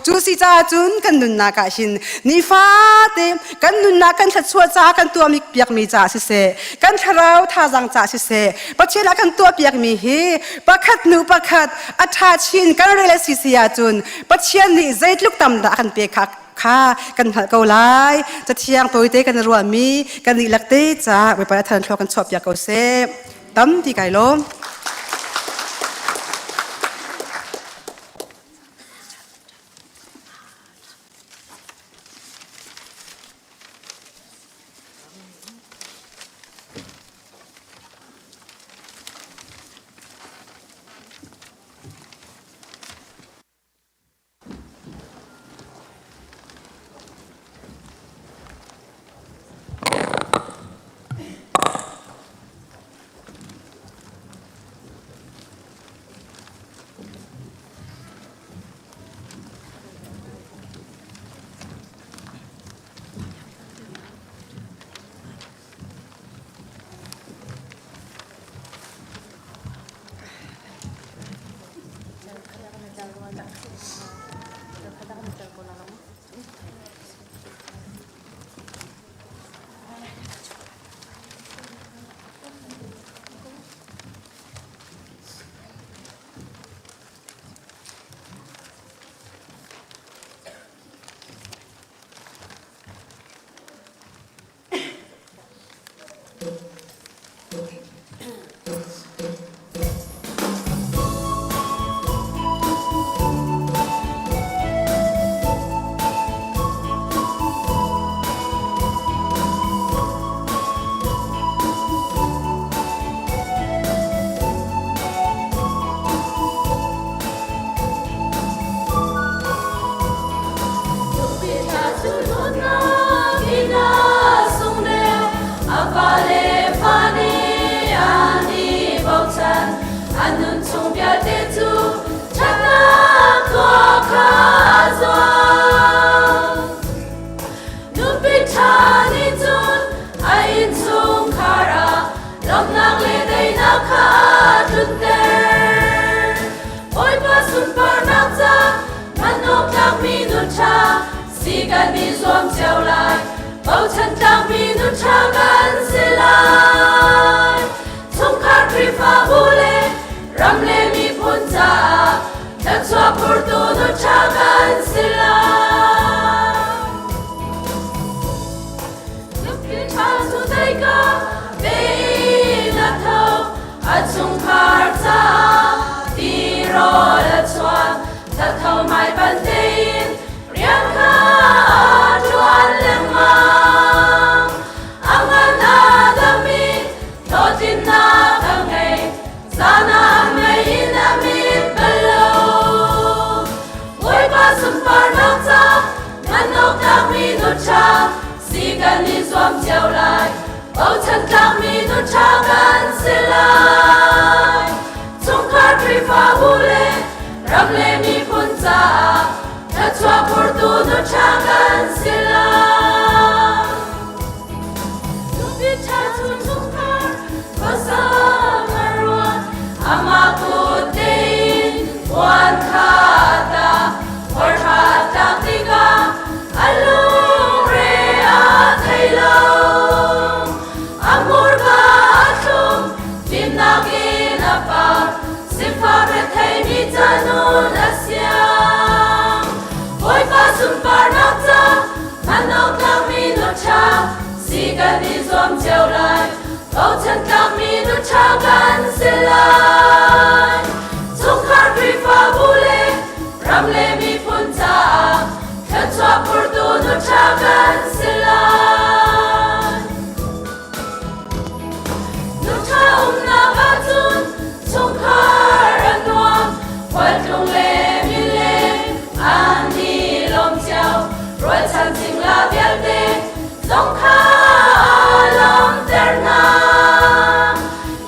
Cu si caah cun kan nunnak ah hin nifate kan nunnak kan thluachuah caah kan tuahmi piakmi caah siseh, kan thlarau thazaang caah siseh, Pathian a kan tuah piakmi hi pakhat hnu pakhat a ṭha chin kan rel a si si ahcun Pathian nih zeitluk tam dah a kan pek kha kha kan hngalh ko lai. Cathiang tawite kan ruahmi kan dihlak te caah Bawipa a than thlua kan chuahpiak ko seh. Tampi kai lawm. sunparnak ca hman awk tlakmi nu ṭha si kan i zuam cio lai. Bochan tlakmi nu ṭha kan si lai. Chungkhar Khrihfabu le ram le miphun caah thluachuah phurtu nu ṭha kan si lai. Nupi ṭha cu zeika tein a tho, a chungkhar caah tirawl a chuan, thatho hmaipan tein rian kha a ṭuan lengmang. A ngan a dam i hlawhtlinnak a ngei, zan ah mei in a mit bal lo. Bawipa sunparnak ca ngan awk tlakmi nu ṭha si kan i zuam cio lai. Bochan tlakmi nu ṭha kan si lai. Chungkhar Khrihfabu le ram le miphun caah thluachuah phurtu nu ṭha kan si lai. Nupi ṭha cu chungkhar khuasa a ruat, amah kut tein puan kha a tah. Horha a tlak tikah a lungre a thei lo. A hmurka a thlum, fimnak in a par, sifak retheimi ca nun a siang. Bawipa sunparnak ca hman awk tlakmi nu ṭha si kan i zuam cio lai. Bochan tlakmi nu ṭha kan si lai. Chungkhar Khrihfabu le ram le miphun caah thluachuah phurtu nu ṭha kan si lai. Nu ṭha umnak ahcun chungkhar a nuam, khualtlung le mileng an i lawm cio. Rualchan cingla vialte zong kha aa lawmter hna.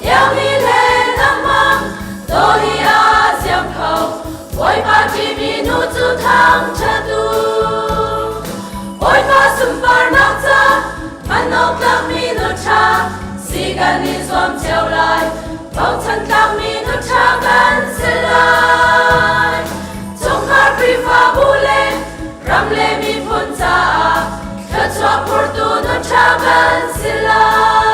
Iangmi le nangmah dawi aa siam kho, Bawipa ṭihmi nu cu thangṭhat u. Bawipa sunparnak ca hman awk tlakmi nu ṭha si kan i zuam cio lai. Bochan tlakmi nu ṭha kan si lai. Chungkhar Khrihfabu le ram le miphun caah thluachuah phurtu nu ṭha kan si lai.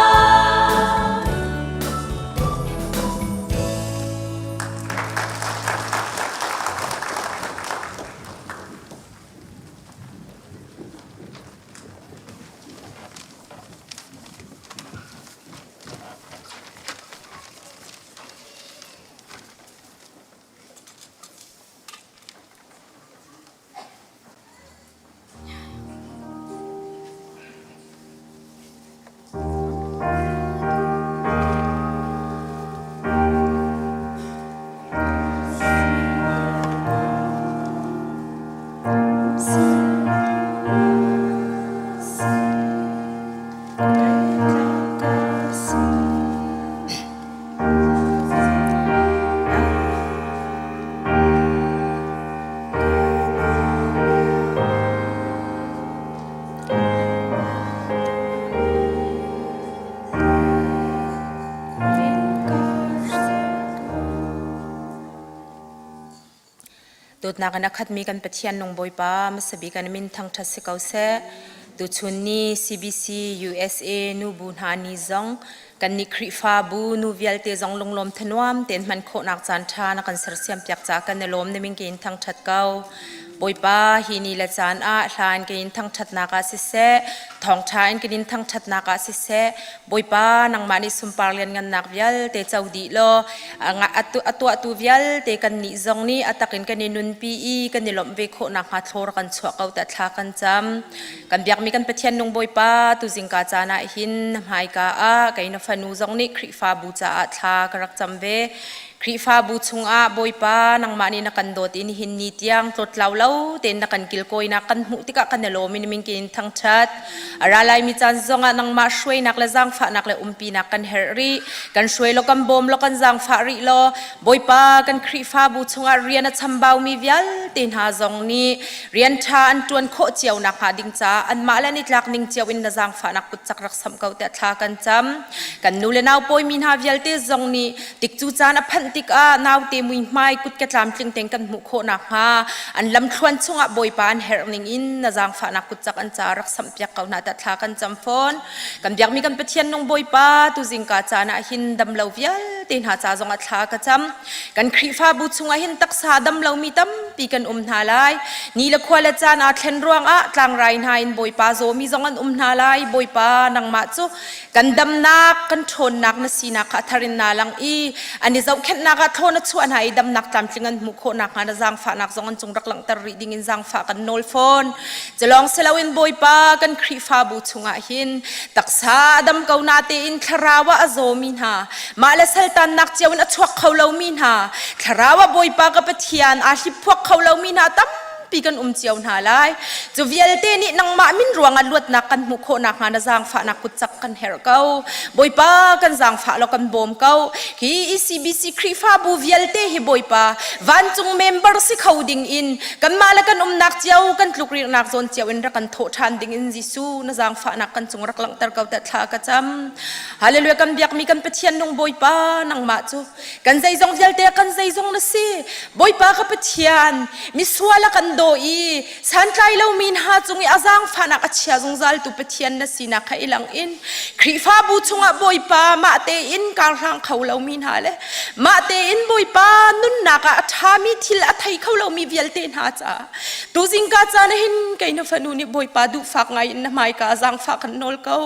Dawtnak in a khatmi kan Pathian nung Bawipa hmasa bik an min thangṭhat si ko seh. Tuchun ni CBC USA nubu hna ni zong kannih Khrihfabu nu vialte zong lunglawm thanuam tein hman khawhnak caan ṭha na kan sersiam piak caah kan i lawm niming in thangṭhat ko. Bawipa hi ni le caan ah hla in kan in thangṭhatnak ah siseh, thawngṭha in kan in thangṭhatnak ah siseh, Bawipa nangmah nih sunpar lianngannak vialte co dih law a tuahtu vialte kannih zong nih a tak in kan i nunpi i kan i lawmh ve khawh nakhnga thlawr kan chuah ko tiah thla kan cam. Kan biakmi kan Pathian nung Bawipa tu zingka caan ah hin na hmaika ah kei na fanu zong nih Khrihfabu caah thla ka rak cam ve. Khrihfabu chungah Bawipa nangmah nih na kan dawt i nihin ni tiang tlawttlau lo tein na kan kilkawinak kan hmuh tikah kan i lawm i na min in thangṭhat. A ra laimi caan zongah nangmah hruainak le zaangfahnak le umpinak kan herh rih. Kan hruai law kan bawm law kan zaangfah rih law Bawipa kan Khrihfabu chungah rian a chambaumi vialte hna zong nih rian ṭha an ṭuan khawh cio nakhnga ding caah anmah le an i tlak ning cio in na zaangfahnak kut cak rak samh ko tiah thla kan cam. Kan nu le nau pawimi hna vialte zong nih tikcu caan a phanh. phanh tikah naute muihmai kut ke tlamtling tein kan hmuh khawh nakhnga an lamthluan chungah Bawipa an herh ning in na zaangfahnak kutcak an ca rak samhpiak ko hna tiah thla kan cam fawn. Kan biakmi kan Pathian nung Bawipa tuzingka caan ah hin damlo vialte hna ca zongah thla ka cam. Kan Khrihfabu chungah hin taksa dam lomi tampi kan um hna lai. Ni le khua le caan aa thlen ruangah tlangrai hna in Bawipa zawmi zong an um hna lai. Bawipa nangmah cu kan damnak kan ṭhawnnak na sinak kha a thar in naa lang i an i zohkhenhnak ah thlawn a chuah hna i damnak tlamtling an hmuh khawh nakhnga na zaangfahnak zong an cung rak langhter rih ding in zaangfah kan nawl fawn. Culawng si loin Bawipa kan Khrihfabu chungah hin taksa a dam ko na tein thlarau ah a zawmi hna mah le saltannak cio in a chuak kho lomi hna thlarau ah Bawipa ka Pathian aa hliphuak kho lomi hna tam tampi kan um cio hna lai. Cu vialte nih nangmah min ruangah luatnak kan hmuh khawh nakhnga na zaangfahnak kutcak kan herh ko. Bawipa kan zaangfah law kan bawm ko. Hi ECBC Khrihfabu vialte hi Bawipa vancung member si kho ding in kanmah le kan umnak cio kan tlukrirnak zawn cio in rak kan thawh ṭhan ding in Jesuh na zaangfahnak kan cung rak langhter ko tiah thla ka cam. Hallelujah kan biakmi kan Pathian nung Bawipa nangmah cu kan zeizong vialte kan zeizong na si. Bawipa ka Pathian misual a kan daw i santlai lomi hna cung i a zaangfahnak a chia zungzal tu Pathian na sinak kha i lang in Khrihfabu chungah Bawipa mah tein karhlang kho lomi hna le mah tein Bawipa nunnak ah a ṭhami thil a thei kho lomi vialte hna caah tuzingka caan ah hin kei na fanu nih Bawipa duhfak ngai in na hmaika zaangfah kan nawl ko.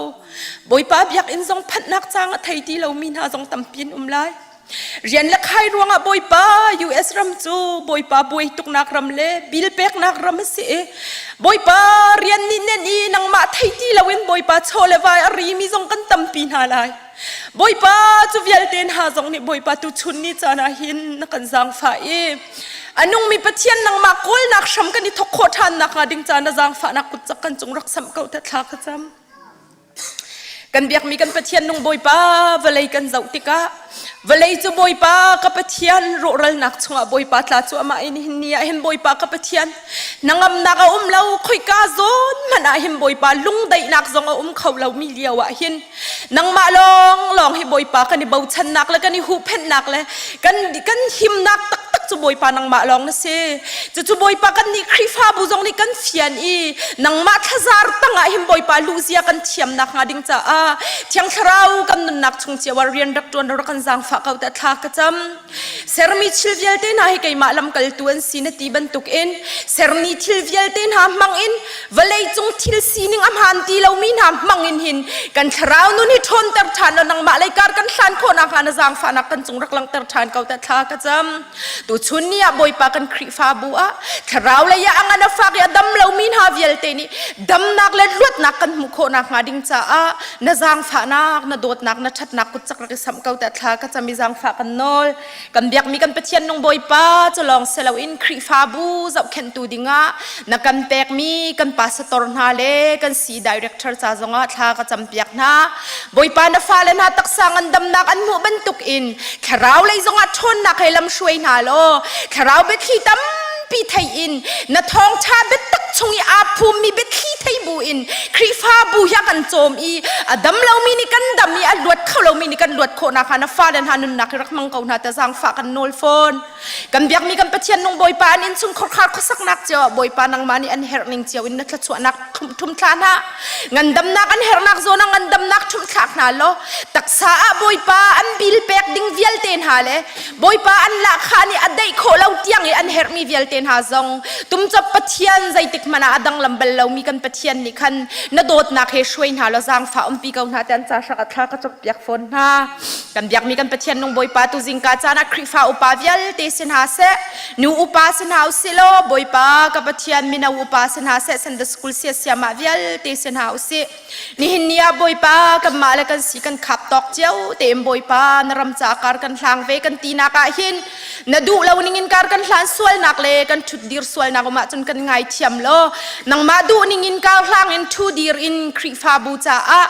Bawipa biakinn zong phanhnak caang a thei ti lomi hna zong tampi an um lai. Rian le khai ruangah Bawipa US ram cu Bawipa buai tuknak ram le bil peknak ram a si i Bawipa rian nih nen i nangmah thei ti loin Bawipa chaw le vai a rimi zong kan tampi hna lai. Bawipa cu vialte hna zong nih Bawipa tu chun ni caan ah hin na kan zaangfah i a nungmi Pathian nangmah kawlnak hram kan i thok khawh ṭhan nakhnga ding caan na zaangfahnak kut cak kan cung rak samh ko te thla ka cam. Kan biakmi kan Pathian nung Bawipa vawlei kan zoh tikah vawlei cu Bawipa ka Pathian rawhralnak chungah Bawipa tla cu amah in hin ni ah hin Bawipa ka Pathian hnangamnak a um lo khoika zawn hmanh ah hin Bawipa lungdaihnak zong a um kho lo mi lio ah hin nangmah lawng lawng hi Bawipa kan i bochannak le kan i huhphenhnak le kan kan himnak taktak cu Bawipa nangmah lawng na si Cucu Bawipa kan nih Khrihfabu zong nih kan fian i nangmah thlazar tangah hin Bawipa luhzia kan thiam nakhnga ding caah Thiang Thlarau kan nunnak chung cio ah rian rak ṭuan rak kan zaangfah ko tiah thla ka cam. Sermi thil vialte hna hi keimah lamkaltu an si na ti bantukin sermi thil vialte hna hmang in vawlei cung thil sining a hmaan ti lomi hna hmang in hin kan thlarau nun hi ṭhawnter ṭhan law nangmah lei kar kan hlan khawh nakhnga na zaangfahnak kan cung rak langhter ṭhan ko tiah thla ka cam. Tuchun ni ah Bawipa kan Khrihfabu ah thlarau lei ah a ngan a fak i a dam lomi hna vialte nih damnak le luatnak kan hmuh khawh nakhnga ding caah na zaangfahnak, na dawtnak, na ṭhatnak kut cak rak i samh ko tiah thla ka cam i zaangfah kan nawl. Kan biakmi kan Pathian nung Bawipa cu lawng si loin Khrihfabu zohkhenhtu dingah na kan pekmi kan pastor hna le kan si director ca zongah thla ka campiak hna. Bawipa na fale hna taksa ngandamnak an hmuh bantukin thlarau lei zongah ṭhawnnak he lam hruai hna law thlarau biathli tampi thei in na thawngṭha biatak chung i aa phummi biathli thei bu in Khrihfabu hi a kan cawm i a dam lomi nih kan dam i a luat kho lomi nih kan luat khawh nakhnga na fale hna nunnak hi rak hmang ko hna ta zaangfah kan nawl fawn. Kan biakmi kan Pathian nung Bawipa an innchung khorkhar khuasaknak cio ah Bawipa nangmah nih an herh ning cio in na thluachuahnak thum thla hna. Ngandamnak an herhnak zawn ah ngandamnak ṭhumh thlak hna law taksa ah Bawipa an bil pek ding vialte hna le Bawipa an lahkhah nih a daih khawh lo tiang i an herhmi vialte hna zong tumcop Pathian zeitik hmanh ah a danglam bal lomi kan Pathian nih khan na dawtnak he hruai hna law zaangfah umpi ko hna tian ca hrak a thla ka cawkpiak fawn hna. Kan biakmi kan Pathian nung Bawipa tu zingka caan ah Khrihfa upa vialte si hna seh, nu upa si hna usih law Bawipa ka Pathian mino upa si hna seh, Sunday school siasiamah vialte si hna usih. Nihin ni ah Bawipa kanmah le kan si kan khap tawk cio tein Bawipa na ram ca kar kan hlang ve kan tinak ah hin na duh lo ning in kar kan hlan sualnak le kan ṭhutdir sualnak um ahcun kan ngaithiam lo. law nangmah duh ning in karhlang in ṭhu dir in Khrihfabu caah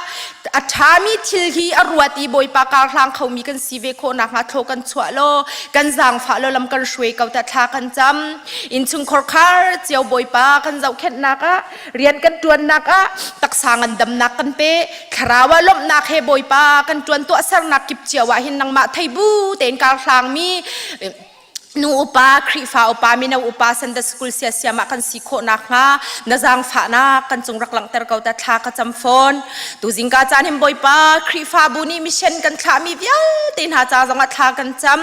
a ṭhami thil hi a ruat i Bawipa karhlang khomi kan si ve khawh nakhnga thlaw kan chuah law kan zaangfah law lam kan hruai ko ta thla kan cam. Innchungkhar khar cio Bawipa kan zohkhenhnak ah rian kan ṭuannak ah taksa ngandamnak kan pe thlarau ah lawmhnak he Bawipa kan ṭuan tuahsernak kip cio ah hin nangmah thei bu tein karhlangmi nu upa Khrihfa upa mino upa Sunday school sia siam ah kan si khawh nakhnga na zaangfahnak kan cung rak langhter ko ta thla ka cam fawn tu zingka caan hin Bawipa Khrihfabu nih mission kan thlahmi vialte hna ca zongah thla kan cam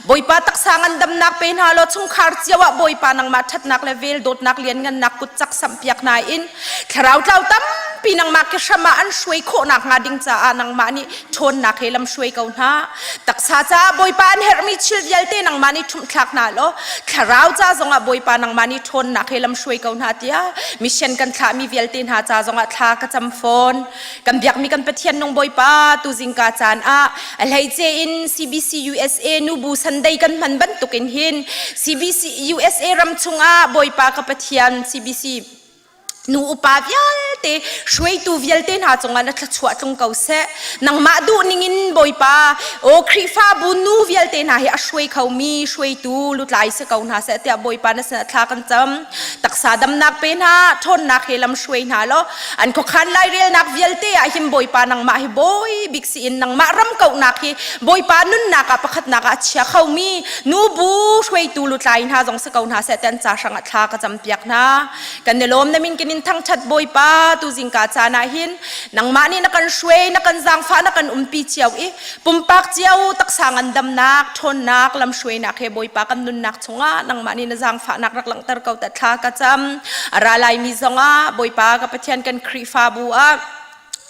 Bawipa taksa ngandamnak pe hna law chungkhar cio ah Bawipa nangmah ṭhatnak le vel dawtnak lianngannak kut cak samhpiak hna in thlarau tlau tampi nangmah ke hram ah an hruai khawh nakhnga ding caah nangmah nih ṭhawnnak he lam hruai ko hna. Taksa caah Bawipa an herhmi thil vialte nangmah nih ṭhumhthlak hna law thlarau ca zongah Bawipa nangmah nih ṭhawnnak he lam hruai ko hna tiah mission kan thlahmi vialte hna ca zongah thla ka cam fawn. Kan biakmi kan Pathian nung Bawipa tu zingka caan ah a hleice in CBC USA nubu Sunday kan hman bantukin hin CBC USA ram chungah Bawipa ka Pathian CBC nu upa vialte hruaitu vialte hna cungah na thluachuah tlung ko seh nangmah duh ningin bawipa aw khrihfabu nu vialte hna hi a hruai khomi hruaitu lutlai si ko hna seh tiah bawipa na sinah thla kan cam taksa damnak pe hna ṭhawnnak he lam hruai hna law an khuakhan lairelnak vialte ah hin bawipa nangmah hi bawi bik si in nangmah ram kauhnak hi bawipa nunnak ah pakhatnak ah a chia khomi nubu hruaitu lutlai hna zong si ko hna seh tiah an ca hrangah thla ka campiak hna Kan i lawm na min kin in thangṭhat Bawipa tu zingka caan ah hin nangmah nih na kan hruai na kan zaangfah na kan umpi cio i pumpak cio taksa ngandamnak ṭhawnnak lamhruainak he Bawipa kan nunnak chungah nangmah nih na zaangfahnak rak langhter ko ta thla ka cam a ra laimi zongah Bawipa ka Pathian kan Khrihfabu ah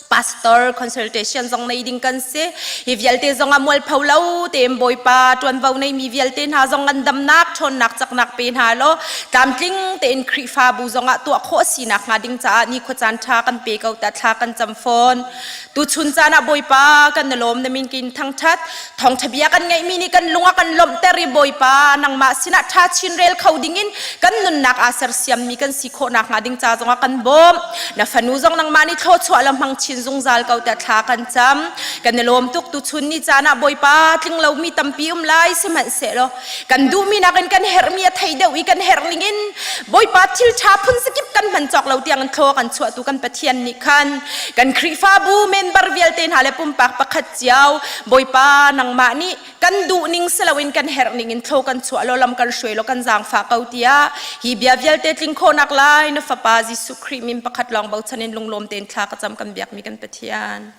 pastor consultation zong nei ding kan si hi vialte zong ah mualpho lo tein bawipa tuanvo nei mi vialte hna zong an damnak ṭhawnnak caknak pe hna law tlamtling tein Khrihfabu zong ah tuah khawh sinak hnga ding caah ni khua caan ṭha kan pe ko ta thla kan cam fawn tuchun caan ah bawipa kan na lawm na min kin thangṭhat thawngṭha bia kan ngeihmi nih kan lung a kan lawmhter i bawipa nangmah sinah ṭha chin rel kho dingin kan nunnak aa sersiammi kan si khawh nakhnga ding ca zongah kan bawmh na fanu zong nangmah nih thluachuah la hmang chin zungzal ko tiah thla kan cam kan i lawm tuk tuchun ni caan ah bawipa tling lomi tampi um lai sihmanhsehlaw kan duhmi nakin kan herhmi a thei deuh i kan herh ningin bawipa thil ṭha phun zakip kan hman cawk lo tiang thlaw kan chuahtu kan Pathian nih khan kan Khrihfabu member vialte hna le pumpak pakhat cio Bawipa nangmah nih kan duh ning si loin kan herh ning in thlo kan chuah law lam kan hruai law kan zaangfah ko tiah hi bia vialte tling khawhnak lai na fapa Jesuh Khrih min pakhat lawng bochan in lunglawm tein thla ka cam kan biakmi kan Pathian.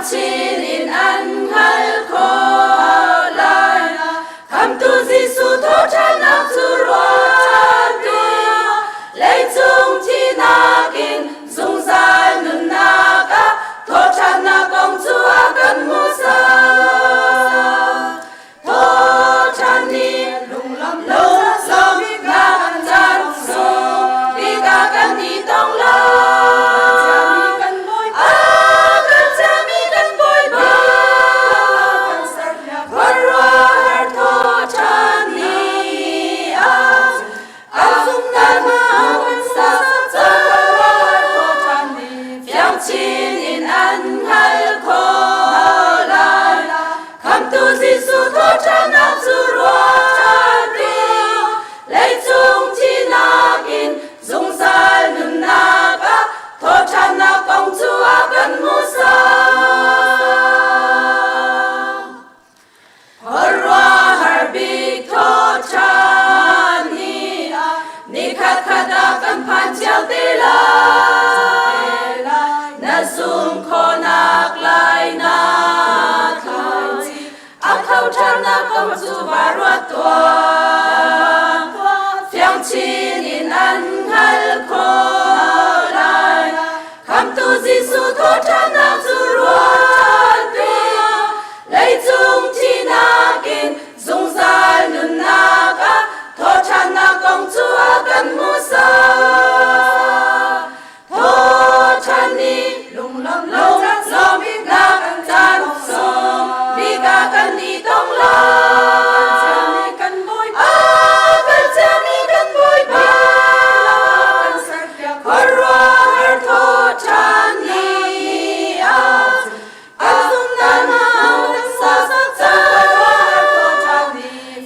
chin in an hngal khawh lai. Khamhtu Jesuh thawhṭhannak cu ruat tuah. Leicung thihnak in zungzal nunnak ah thawhṭhannak kong cu a kan hmuhsak. Thawhṭhan ni lunglawmhnak caan sung bik ah kan i tong lai. A kan ciami kan Bawipa khuaruahhar thawhṭhan ni ah a zumhnak kan sak cang. Fiang chin in an hngal khawh lai. Khamhtu Jesuh thawhṭhannak cu ruat tuah. Leicung thihnak in zungzal nunnak ah thawhṭhannak kong cu a kan hmuhsak. Khuaruahhar bik thawhṭhan ni ah nikhat khat ah kan phan cio te lai. Na zum khawhnak lai na thlai a tho ṭhannak kong cu va ruat tuah. Fiang chin in an hngal khawh lai. Khamhtu Jesuh thawhṭhannak cu ruat tuah. Leicung thihnak in zungzal nunnak ah thawhṭhannak kong cu a kan hmuhsak. Thawhṭhan ni lunglawmhnak caan sung bik ah kan i tong lai. A kan ciami kan Bawipa khuaruahhar thawhṭhan ni ah a zumhnak sak cang.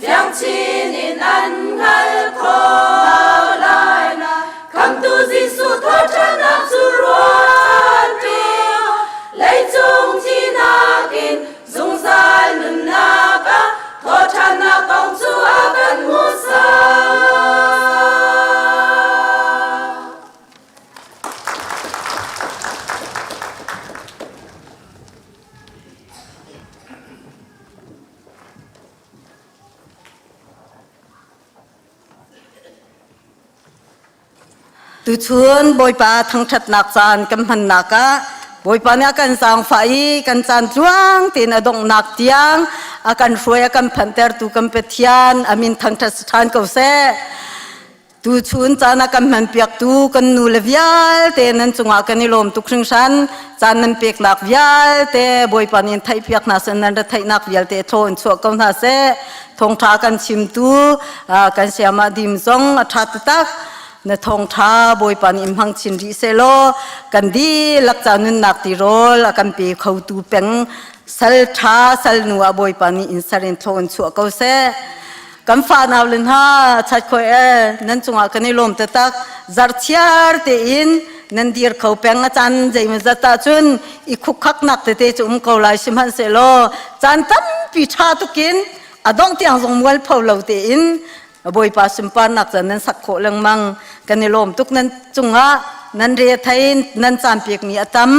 Fiang chin in an hngal khawh lai. Khamhtu Jesuh thawhṭhannak cu ruat tuah. Leicung thihnak in zungzal nunnak ah thawhṭhannak kong cu a kan hmuhsak. Tuchun Bawipa thangṭhatnak caan kan hmannak ah Bawipa nih a kan zaangfah i kan caan tluang tein a donghnak tiang a kan hruai a kan phanhtertu kan Pathian a min thangṭhat si ṭhan ko seh. Tuchun caan a kan hmanpiaktu kan nu le vialte nan cungah kan i lawm tuk hringhran. Caan nan peknak vialte Bawipa nih in theihpiak hna seh nan ra theihnak vialte thlaw in chuah ko hna seh. Thawngṭha kan chimtu kan siamah dim zong a ṭha taktak. Na thawngṭha Bawipa nih in hmang chin rih sehlaw kan dihlak ca nunnak tirawl a kan pe khotu peng sal ṭha sal nu ah Bawipa nih in ser in thlaw in chuah ko seh. Kan fa nau le hna chat khoi e nan cungah kan i lawm taktak zarchiar tein nan dir kho peng a caan zeimawzat ahcun i khukkhaknak tete cu um ko lai sihmanhsehlaw caan tampi ṭha tukin a dongh tiang zong mualpho lo tein Bawipa sunparnak caan nan sak khawh lengmang kan i lawm tuk nan cungah nan re thei nan caan pekmi a tam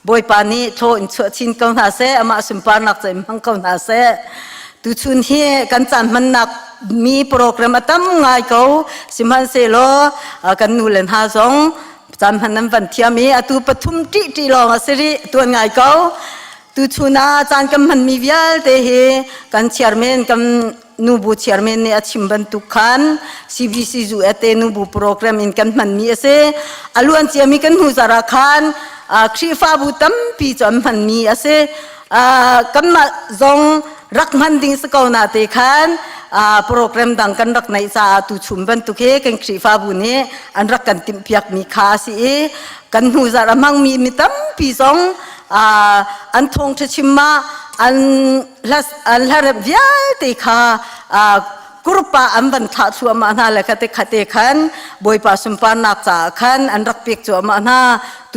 Bawipa nih thlaw in chuah chin ko hna seh, amah sunparnak ca in hmang ko hna seh. Tuchun hi kan caan hmannak mi program a tam ngai ko. Sihmanhsehlaw kan nu le hna zong caan hman nan van thiam i atu pathum ṭih ṭih lawng a si rih tuan ngai ko. Tuchun ah caan kan hmanmi vialte hi kan chairman kan nubu chairman nih a chim bantuk khan CBC USA nubu program in kan hmanmi a si. A luan ciami kan hnu zarh ah khan Khrihfabu tampi cu an hmanmi a si. Kanmah zong rak hman ding si ko na te khan program dang kan rak neih caah tu chum bantuk hi kan Khrihfabu nih an rak kan timhpiakmi kha a si i kan hnu zarh a hmangmi mi tampi zong an thawngṭha chim ah an an hlaremh vialte kha kurpa an van thlah thluahmah hna le khate khate khan Bawipa sunparnak caah khan an rak pek cuahmah hna.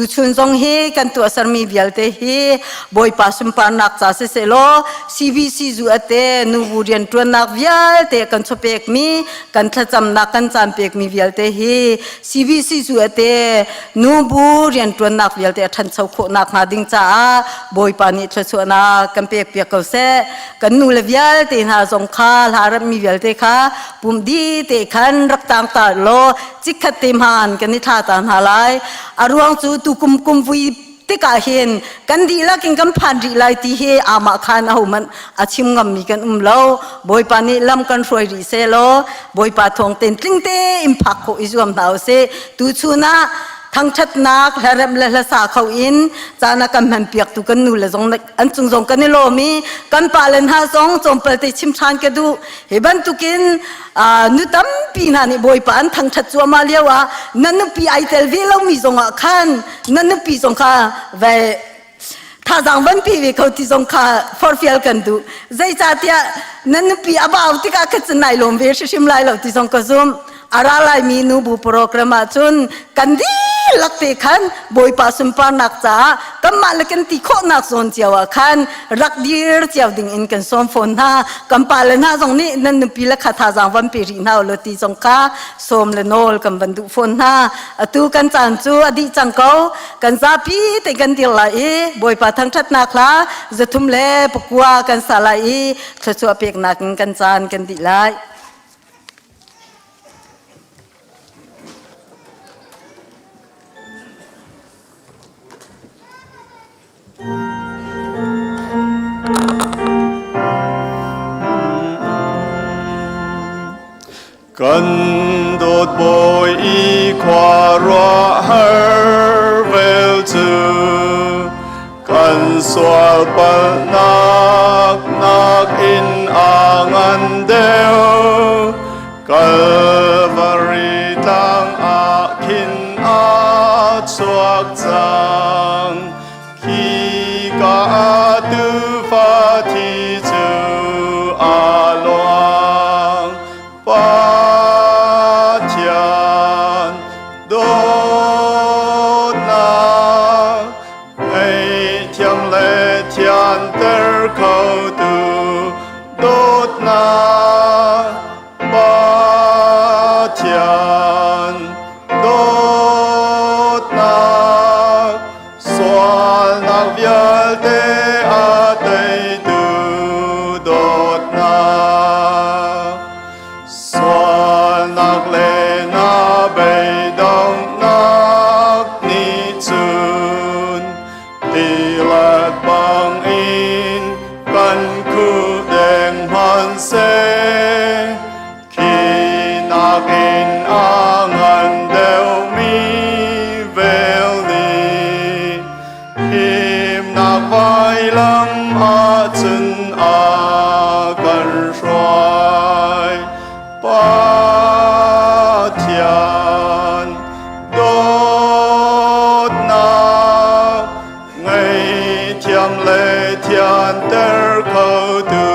Tuchun zong hi kan tuahsermi vialte hi Bawipa sunparnak ca siseh law CBC zu ate nubu rianṭuannak vialte kan chawpekmi kan thlacamnak kan caan pekmi vialte hi CBC zu ate nubu rianṭuannak vialte a ṭhancho khawhnak hnga ding caah Bawipa nih thluachuahnak kan pek piak ko seh. Kan nu le vialte hna zong kha hla remmi vialte kha pum di te khan rak tang ta law chikkhat te hmaan kan i thla ta hna lai. A ruang cu tukum kum vui tikah hin kan dihlak in kan phan rih lai ti hi amah khan ahohmanh a chim ngammi kan um lo. Bawipa nih lam kan hruai rih seh law Bawipa thawng ten tling tein phak khawh i zuam hna usih. Tuchun ah thangṭhatnak hlaremh le hlasa kho in caan a kan hmanpiaktu kan nu le zong an cung zong kan i lawm i kan pa le hna zong tlawmpal te chim ṭhan ka duh. Hi bantukin nu tampi hna nih Bawipa an thangṭhat cuahmah lio ah na nupi ai tel ve lomi zongah khan na nupi zong kha ve thazaang van pe ve kho ti zong kha forhfial kan duh. Zeicahtiah na nupi a bau tikah kha cun nai lawm ve hrimhrim lai lo ti zong ka zumh. A ra laimi nubu program ah cun kan dihlak te khan Bawipa sunparnak caah kanmah le kan ti khawhnak zawn cio ah khan rak dir cio ding in kan sawm fawn hna. Kan pa le hna zong nih nan nupi le kha thazaang van pe rih hna u law ti zong kha sawm le nawl kan van duh fawn hna. Atu kan caan cu a dih cang ko. Kan zapi te kan dir lai i Bawipa thangṭhatnak hla 309 kan sa lai i thluachuah peknak in kan caan kan dih lai. Kan dawt bawi i khua ruah har vel cu kan sual palhnak nakin a ngan deuh. Kalvari tlang ah khin a chuak cang. Khi ka ah tuufa thi cu a luang. Pathian dawtnak ngaihthiam le thianter khotu dawtnak Pathian dawtnak sualnak vialte a teitu dawtnak sualnak le na beidonghnak nih cun tilet bangin kan khuh deng hmanhseh khi nakin a ngan deuhmi vel nih himnak vailam ahcun a kan hruai. Pathian dawtnak ngaihthiam le thianter khotu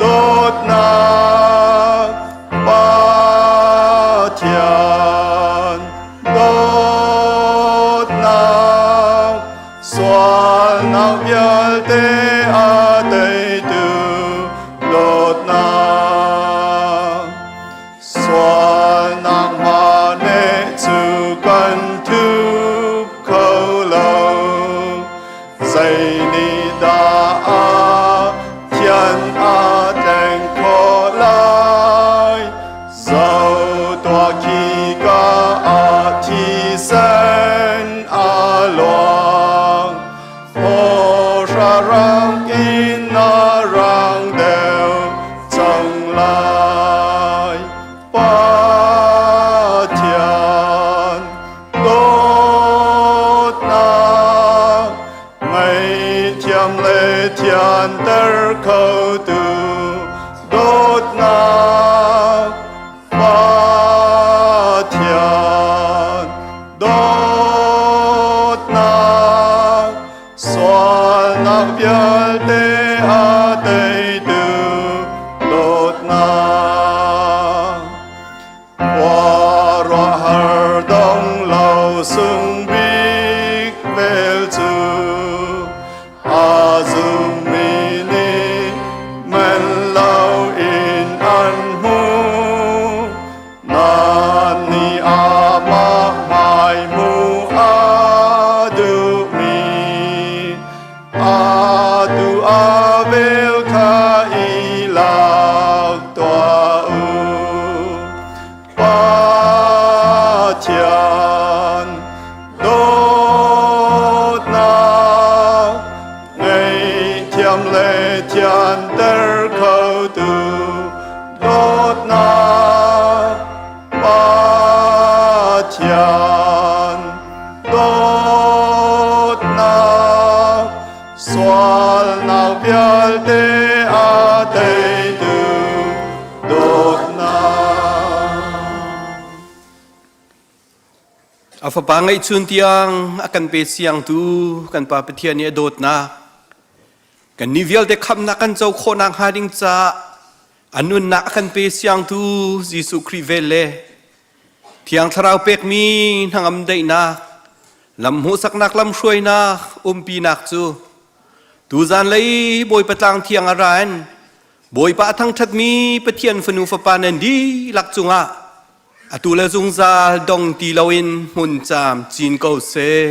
dawtnak Pathian dawtnak sualnak vialte a teitu dawtnak sualnak mane cu kan thup kho lo zei nih dah a thian a tleng khawh lai zo tuah khi ka ah thisen a luang Hawhra rang in na rang deuh cang lai. Pathian dawtnak ngaihthiam le thianter khotu dawtnak Pathian dawtnak sualnak vialte a teitu dawtnak khuaruahhar dong lo sung bik. cu a zummi nih man loin an hmuh. Nan nih amah hmai hmuh a duhmi atu a vel kha i lak tuah u. Pathian dawtnak ngaihthiam le thianter khotu dawtnak Pathian dawtnak sualnak vialte a teitu dawtnak. A fapa ngeihchun tiang a kan pe siangtu kan Pa Pathian nih a dawtnak kannih vialte khamhnak kan co khawhnak hnga ding caah a nunnak a kan pe siangtu Jesuh Khrih vel le Thiang Thlarau pekmi hnangam daihnak lam hmuhsaknak lam hruainak umpinak cu tuzan lei Bawipa tlang thiang a ra in Bawipa a thangṭhatmi Pathian fanu fapa nan dihlak cungah atu le zungzal dong ti loin hmun caam cin ko seh.